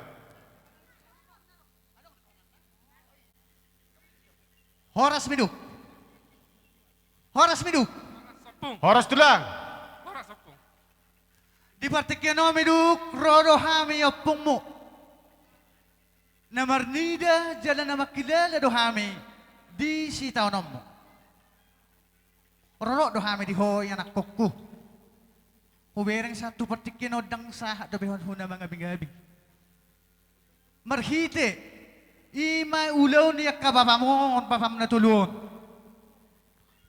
Horas, Miduk. Horas, Miduk. Horas, Tulang. Di partingkian on, Miduk, ro do hami ompungmu. Na marnida jala na mangkilala do hami di sitaononmu. Rorot do hami di ho, ianakkonku. Hubereng sahat tu partingkian on ndang sahat dope ho na mangabingabing. Marhite i ma ulaon ni angka bapam on, bapam na tolu on.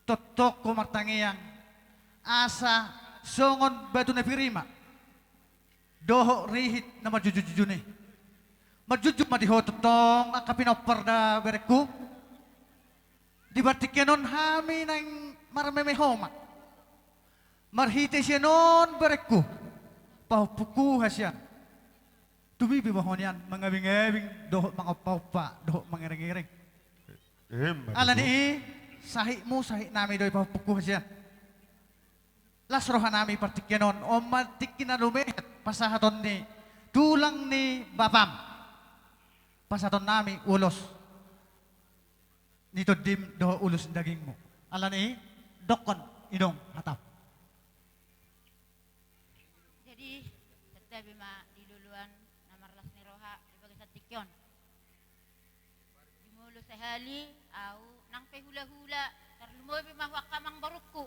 Tongtong ho martangiang asa songon batu na pir i ma dohot rihit na marjujungjujung i. Marjujung ma di ho tongtong angka pinompar da, berengku. Di partingkian on hami naeng marmeme ho ma. Marhite sian on, berengku, pahompungku hasian, tumibi ma ho nian mangabingabing dohot mangompaompa dohot mangerengereng. Emma tutu. Alani i, sahitmu sahitnami do i, pahompungku hasian. Las rohanami partingkian on, on ma tingki na lumehet pasahaton ni tulang ni bapam. Pasahatonnami ulos ni tondim dohot ulos ni dagingmu. Alani i, dokkon, inong, hatam. Jadi, santabi ma di loloan na marlas ni roha di bagasan tingki on. Jumolo sahali ahu nang pe hulahula, tarlumobi ma ho angka amangborungku.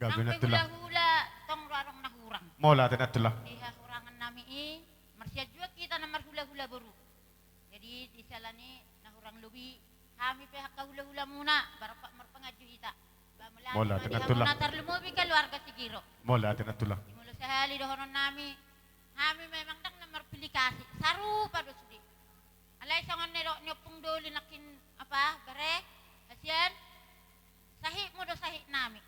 Gabe, nang pe Nantulang. Hulahula, tong do adong na hurang. Mauliate, Nantulang. Di hahurangannami i, marsian juak hita na marhulahula boru. Jadi, di siala ni na hurang lobi, hami pe angka hulahulamuna, barompak marpanganju hita. Ba mauliate, Nantulang. Mauliate ma di hamuna, tarlumobi keluarga Sigiro. Mauliate, Nantulang. Jumolo sahali dohononnami, hami memang ndang na marpilih kasih, sarupa do sude. Alai songon nidok ni ompung doli nangkin, apa, bere, hasian, sahitmu do sahitnami.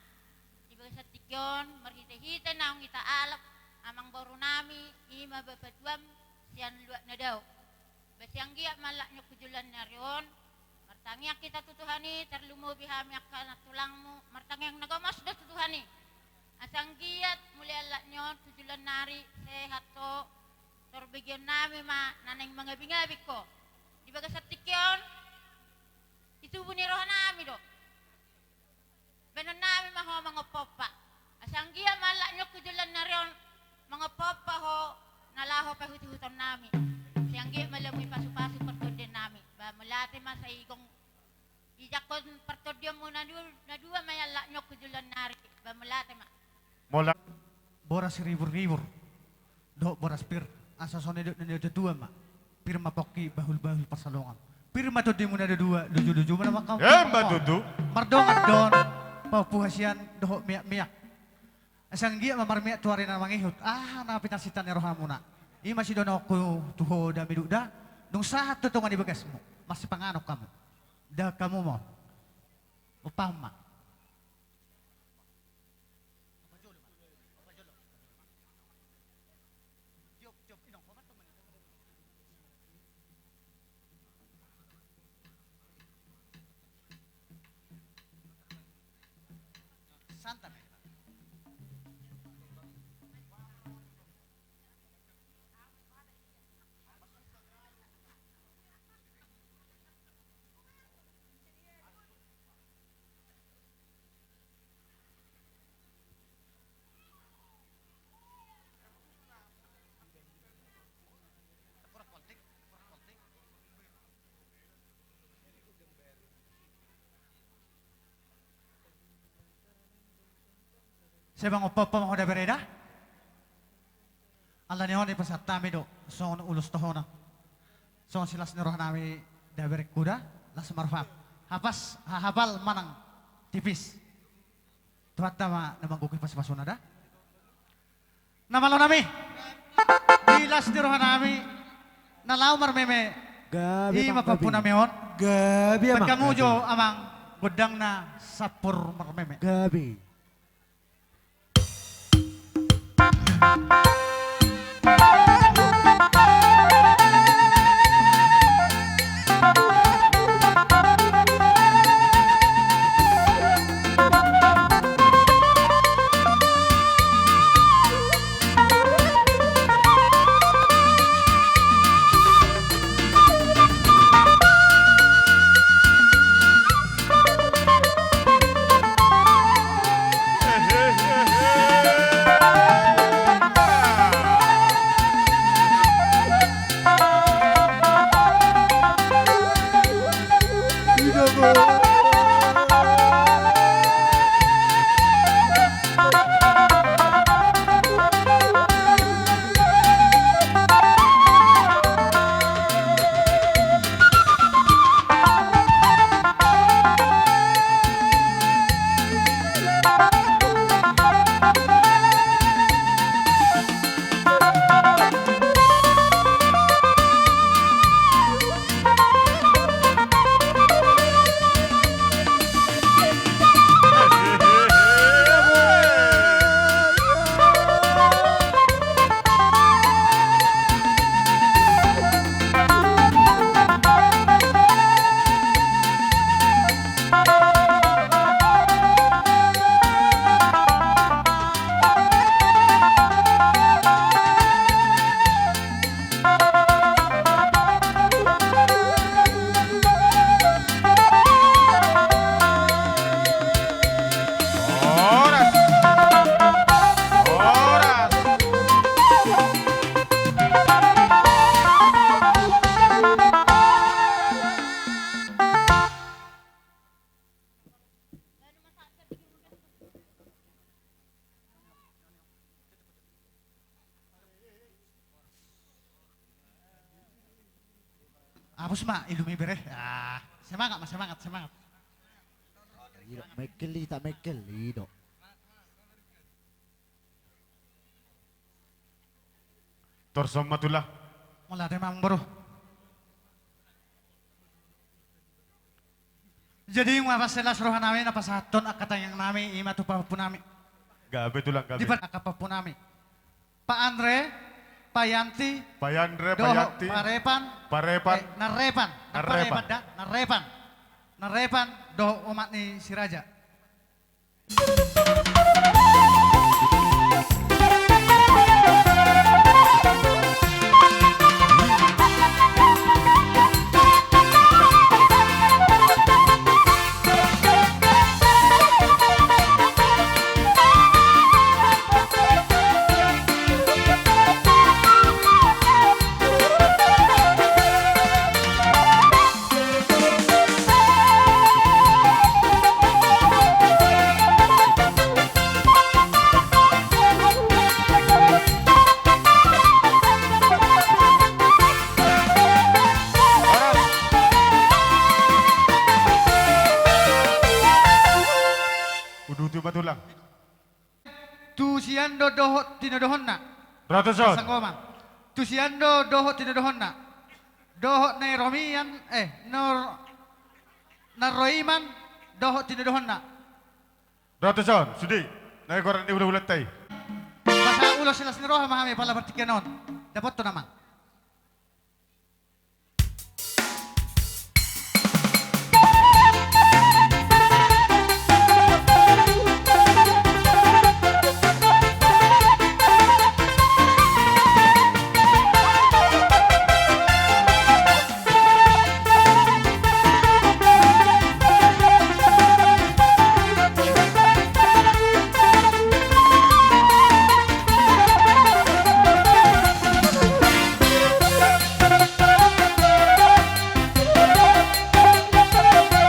Di bagasan tingki on, marhitehite naung hita alap amangborunami, i ma bapatuam sian luat na dao. Ba sai anggiat ma halak ni on tu joloan ni ari on, martangiang hita tu Tuhan i, tarlumobi hami angka nantulangmu, martangiang na gomos do tu Tuhan i. Asa anggiat muli halak ni on tu joloan ni ari, sehat ho, tor begeonnami ma na naeng mangabingabing ho. Di bagasan tingki on, di tubu ni rohanami do. Baenonnami ma ho mangompaompa. Asa anggiat ma halak ni on tu joloan ni ari on mangompaompa ho, na laho paihutihutonnami. Sai anggiat ma lamui pasupasu partondionnami. Ba mauliate ma, sai gok dijangkon partondionmu na du-, na dua ma i halak ni on tu joloan ni ari. Ba mauliate ma. Mauliate. Boras riburribur dohot boras pir, asa songon nidok ni natuatua ma: Pir ma pongki, bahulbahul pansalongan. Pir ma tondimu na dua-dua, lujuluju ma na mangkaholhon. Emma tutu. Mardongan do on, pahompu hasian, dohot miakmiak. Asa anggiat ma marmiak tu ari na mangihut, aha na pinarsinta ni rohamuna. I ma sidohononku tu ho da, Miduk da, dung sahat tu tonga ni bagasmu, marsipanganon hamu. Dahahon hamu ma on. Ompahon ma. Santan. Sai mangompaompa ma ho da, bere da. Alani on, dipasahat hami do songon ulos tohonan, songon silas ni rohanami da, berengku da, las ma roham. Hapas, ha-, hapal manang tipis, Tuhanta ma na manggohi pasupasuna da. Na malonami, di las ni rohanami, na laho marmeme, gabe, i ma pahompunami on. Gabe, amang. Baen hamu jo, amang, gondangna sampur marmeme. Gabe. Terus ma, ilu mi bere. Ah, semangat ma, semangat, semangat. Ido, mekkel i, tak mekkel i, ido. Torsom ma tulang. Mauliate ma amang boru. Jadi, nunga pas las roha nami na pasahathon angka tangiang nami, i ma tu pahompu nami. Gabe tulang, gabe. Di pa-, angka pahompu nami. Pa Andre, Pa Yanti, Pa Yanti, Pa Yanti. Dohot Pa Repan. Pa Repan. Eh, Narepan. Narepan. Narepan da, Narepan. Narepan, dohot omak ni si Raja. Uduti ma tulang. Tu sian do dohot tinodohonna. Ro tuson. Sanggoman. Tu sian do dohot tinodohonna. Dohot na i romian, eh, nor-, na roiman, dohot tinodohonna. Ro tuson, sude. Na i goran ni hulahulanta i. Pasahat ulos silas ni roha ma hami pala partingkian on. Dapothon amang.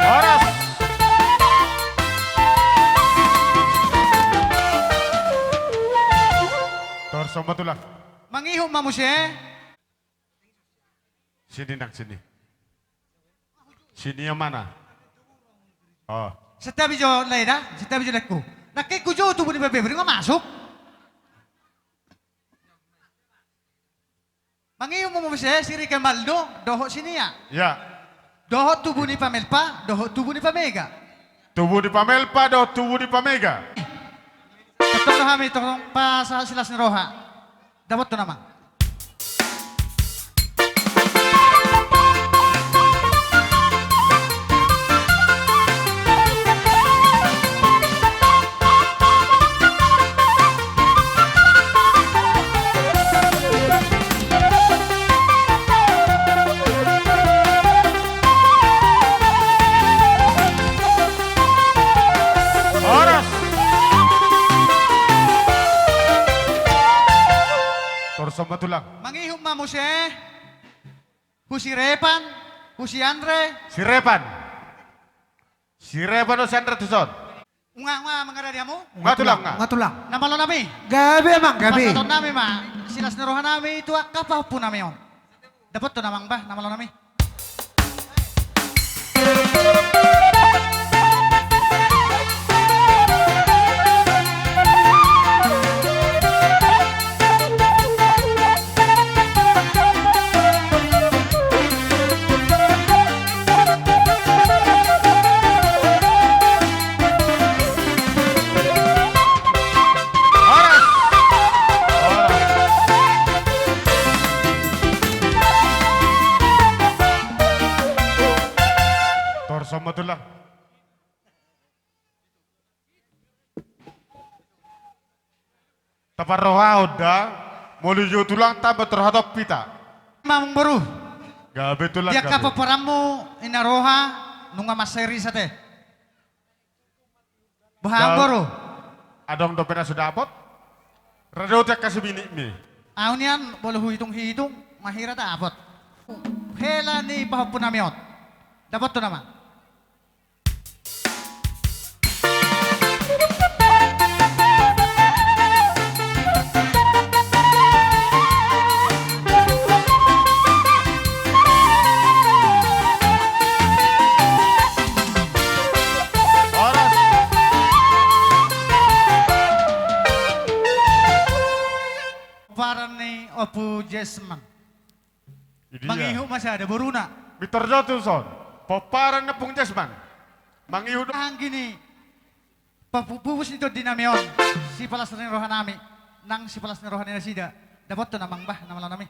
Horas. Torsom ma tulang. Mangihut ma muse. Sini nang sini. Sini yang mana? Oh. Santabi jo lae da, santabi jo laengku. Nangkin hujou tubu ni pamega, nunga masuk. Mangihut ma muse si Rike Maldo dohot si Nia. Ya. Dohot tubu ni pamelpa dohot tubu ni pamega. Tubu ni pamelpa dohot tubu ni pamega. Tongtong do hami tongtong pasahat silas ni roha. Dapothon amang. Horas. Torsom ma tulang. Mangihut ma muse. Hu si Repan, hu si Andre. Si Repan. Si Repan dohot si Andre tuson. Nunga, nunga mangaradi hamu? Nunga tulang, nunga. Nunga tulang. Na malo nami. Gabe amang, gabe. Pasahaton nami ma silas ni roha nami tu angka pahompu nami on. Dapothon amang bah, na malo nami. Horas. Torsom ma tulang. Taparrohahon da, molo jo tulang tamba torhaton pita. Amang boru. Gabe tulang, gabe. Di angka pomparanmu i na roha, nunga mansai ris ate. Boha amang boru? Adong dope na so dapot? Radoti angka sibinitmi. Au nian, molo huhitunghitung, mahira dapot. Hela ni pahompu nami on. Dapothon amang. Ompu Jesman. Idia. Mangihut ma sada boruna. Mitor jo tuson. Pomparan ni Ompung Jesman. Mangihut. Anggini. Papu-, pupus ni tondi nami on. Sipalas ni roha nami. Nang sipalas ni roha ni nasida. Dapothon amang bah, na malo nami.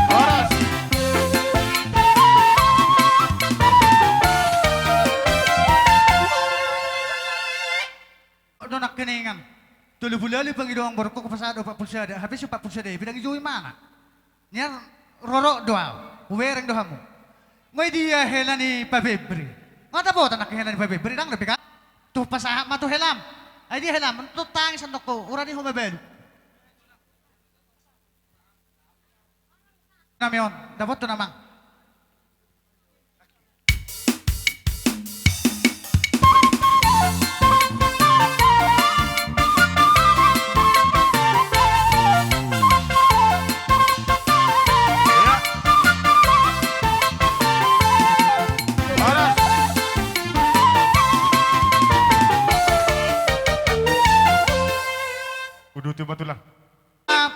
Horas. Dongan keningan. Tolu pulu ualu pangido amang borungku, hupasahat opat pulu sada, hape so opat pulu sada i pe ndang hujou imana. Nian rorot do au, hubereng do hamu. Nga i dia hela ni Pa Febri? Nga dapotan nangkin hela ni Pa Febri, ndang dope kan? Tu pasahat ma tu helam. Ai dia helam, tu tangis annon ho, ura ni ho mabalu. Nami on, dapothon amang. Horas. Uduti ma tulang.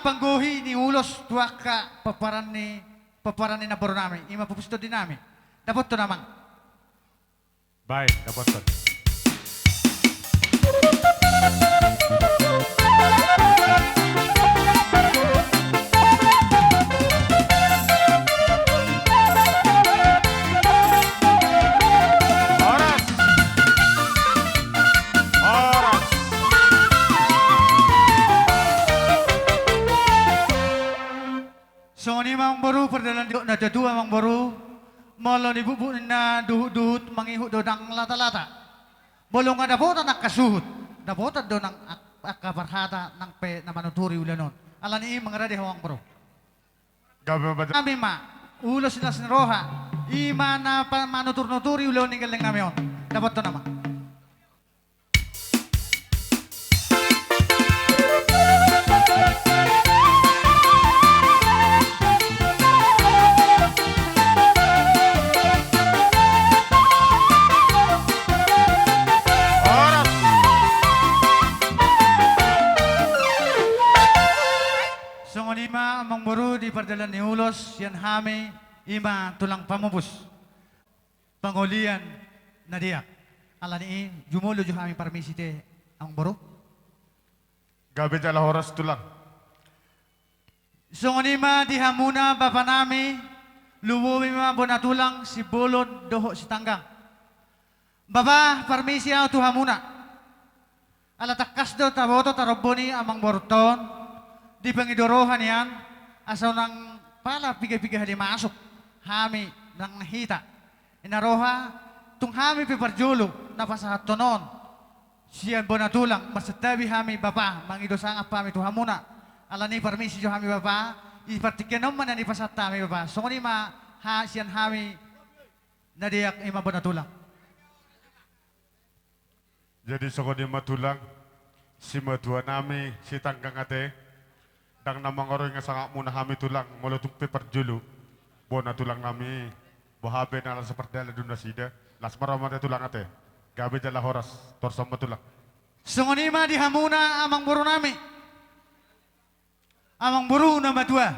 Panggohi ni ulos tu angka pomparan ni, pomparan ni namboru nami, i ma pupus tondi nami. Dapothon amang. Baik, dapothon. Horas. Horas. Songon i ma amang boru, pardalan ni na tuatua amang boru, molo di bukbuk ninna duhutduhut mangihut do nang latalata. Molo nga dapotan angka suhut, dapotan do nang ak-, angka parhata nang pe na manuturi ulaon on. Alani i mangarade ho amang boru. Gabe ma batu. Nami ma, ulos silas ni roha, i ma na pa-, manuturnuturi ulaon ni gelleng nami on. Dapothon amang. Horas. Songon i ma amang boru di pardalan ni ulos sian hami, i ma tulang pamupus. Pangolian na deak. Alani i jumolo jo hami parmisi te amang boru. Gabe jala horas tulang. Songon i ma di hamuna bapa nami, lumobi ma bona tulang Simbolon dohot Sitanggang. Bapa, parmisi au tu hamuna. Ala tangkas do taboto tarombo ni amang borunta on, dipangido roha nian, asa unang pala piga-piga hali masuk hami nang hita. Ina roha, tung hami pe parjolo na pasahathon on sian bona tulang, marsantabi hami bapa, mangido sangap hami tu hamuna. Alani parmisi jo hami bapa, di partingkian on ma na dipasahat hami bapa. Songon i ma ha-, sian hami na deak, i ma bona tulang. Jadi songon i ma tulang, simatua nami Sitanggang ate, ndang na mangoringi sangapmuna hami tulang, molo tung pe parjolo bona tulang nami, boha pe na las pardalan do nasida, las ma roha ma ate tulang ate. Gabe jala horas, torus ma tulang. Songon i ma di hamuna amang boru nami. Amang boru na matua.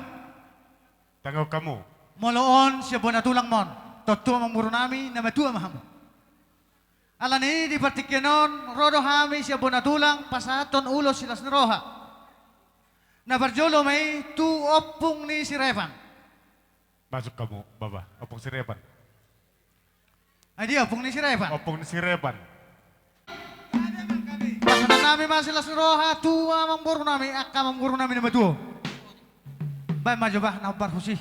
Tanggap hamu. Molo on sian bona tulang ma on. Tontu amang boru nami na matua ma hamu. Alani i di partingkian on, ro do hami sian bona tulang, pasahathon ulos silas ni roha. Na parjolo ma i tu ompung ni si Repan. Masuk hamu, bapa, ompung si Repan. Ai dia ompung ni si Repan? Ompung ni si Repan. Pasahaton nami ma silas ni roha tu amang boru nami, angka amang boru nami na matua. Baen ma jo bah na hombar husi.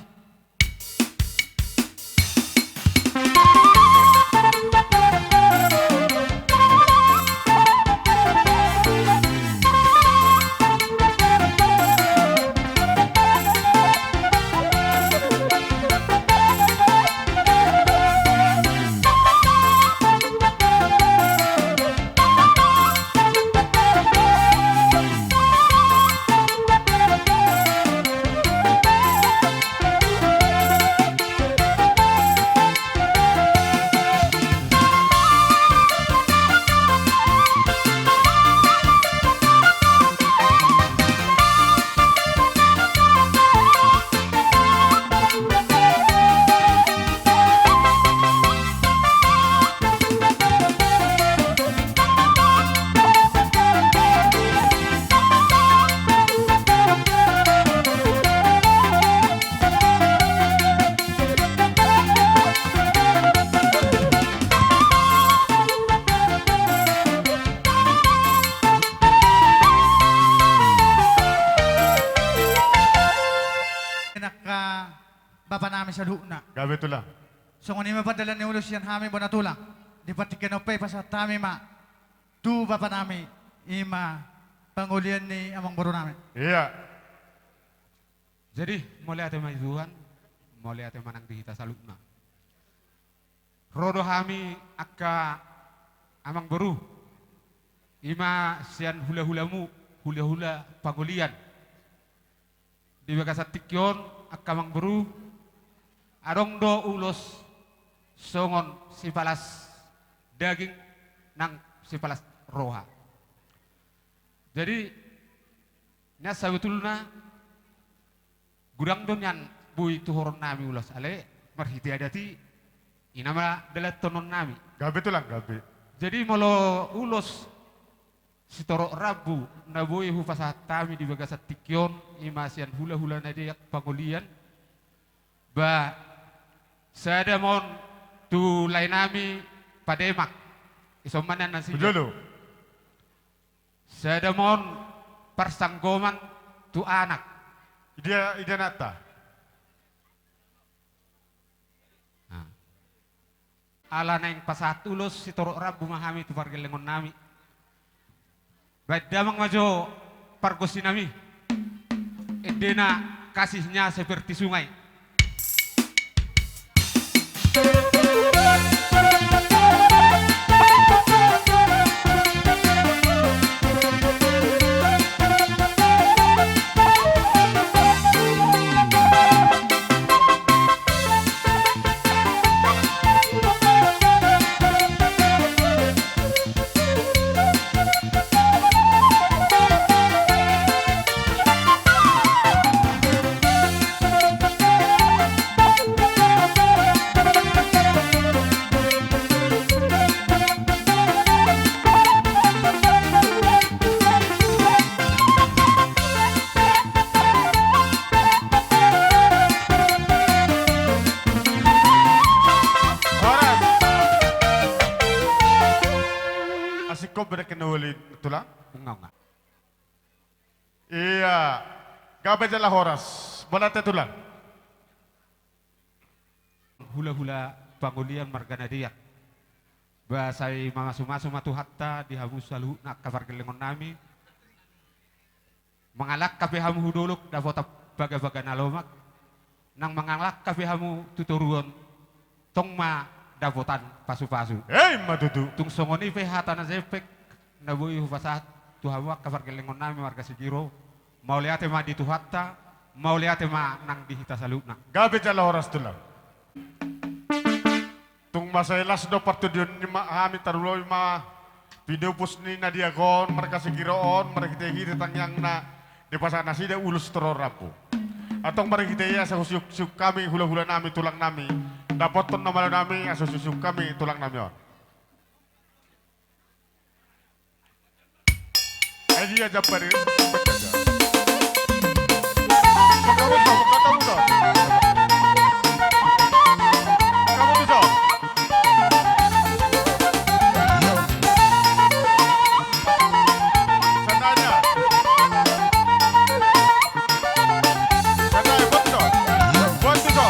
saluhutna. Gabe tulang. Songon i ma pandalan ni ulos sian hami bona tulang. Di partingkian on pe pasahat hami ma tu bapa nami, i ma pangolian ni amangboru nami. Ia. Jadi mauliate ma di Tuhan, mauliate ma nang di hita saluhutna. Ro do hami angka amangboru, i ma sian hulahulamu, hulahula pangolian. Di bagasan tingki on angka amangboru, adong do ulos songon sipalas daging nang sipalas roha. Jadi nian sabotulna godang do nian boi tuhoron nami ulos, alai marhite adat i, i nama dalanhonon nami. Gabe tulang, gabe. Jadi molo ulos sitorop rambu na boi hupasahat hami di bagasan tingki on, i ma sian hulahula na deak pangolian, ba sada ma on tu lae nami pademak. Ison ma nian nasida. Bujolo. Sada ma on parsanggoman tu anak. Idia, idia nata. Nah. Ala naeng pasahat ulos sitorop rambu ma hami tu pargellengon nami. Baen damang ma jo pargonsi nami. Endena kasihnya seperti sungai. Horas. Asing ko beda kena wali tulang? Enggak, enggak. Ia, gabe jala horas. Mauliate tulang. Hulahula pangolian marga na deak. Ba sai mamasumasu ma Tuhanta di hamu saluhutna angka pargellengon nami. Mangalangka pe hamu hu dolok dapotan bagabaga na lomak. Nang mangalangka pe hamu tu toruan, tong ma dapotan pasupasu. Emma tutu. Tung songon i pe hata na jempek na boi hupasahat tu hamu angka pargellengon nami marga Sigiro. Mauliate ma di Tuhanta, mauliate ma nang di hita saluhutna. Gabe jala horas tulang. Tung mansai las do partudion ni ma, hami tarlumobi ma pinopus ni na deak on, marga Sigiro on, marhitehite tangiangna dipasahat nasida ulos sitorop rambu. Antong marhite i asa husiuksiuk hami hulahula nami tulang nami, dapothon na malo nami asa husiuksiuk hami tulang nami on. Ai dia jambar i. Buka muda, buka muda. Buka muda. Sandalnya. Sandal, buat muda. Buat muda.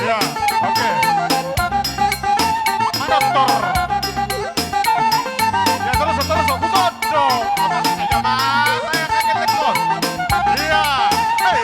Iya, oke. Mana tor? Ya, terus, terus, aku sodo. Apa saja, Mas? Saya kaget, Mas. Iya. Hei,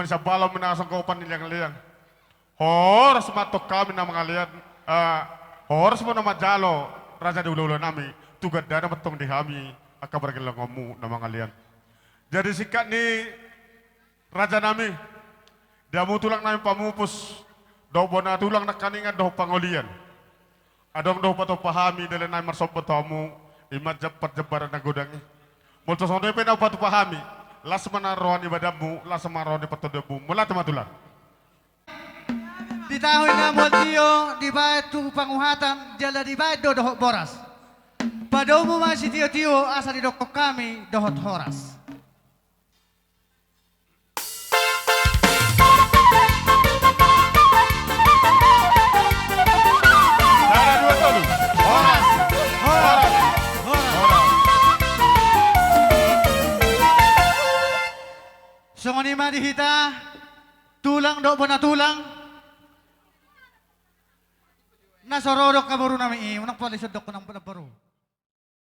Sabala ma na songgopan ni leang-leang. Horas ma antong hami na mangalean, eh, horas ma na manjalo raja ni hula-hula nami, tu gandana ma antong di hami angka pargellengonmu na mangalean. Jadi singkat ni raja nami, di hamu tulang nami pamupus, dohot bona tulang nangkiningan dohot pangolian. Adong do hupatupa hami dalan nami marsomba tu hamu, i ma jam parjambaran na godang i. Molo tung songon i pe na hupatupa hami, las ma na roha ni badanmu, las ma roha ni partondianmu, mauliate ma tulang. Di tahi na mual tio, dibaen tu panguhatan, jala dibaen do dohot boras. Padomu ma sitio-tio, asa didokkon hami dohot horas. Sada, dua, tolu. Horas. Horas. Horas. Horas. Songon i ma di hita, tulang dohot bona tulang. Na so ro do angka boru nami i, unang pola dison dokkon nang bona boru.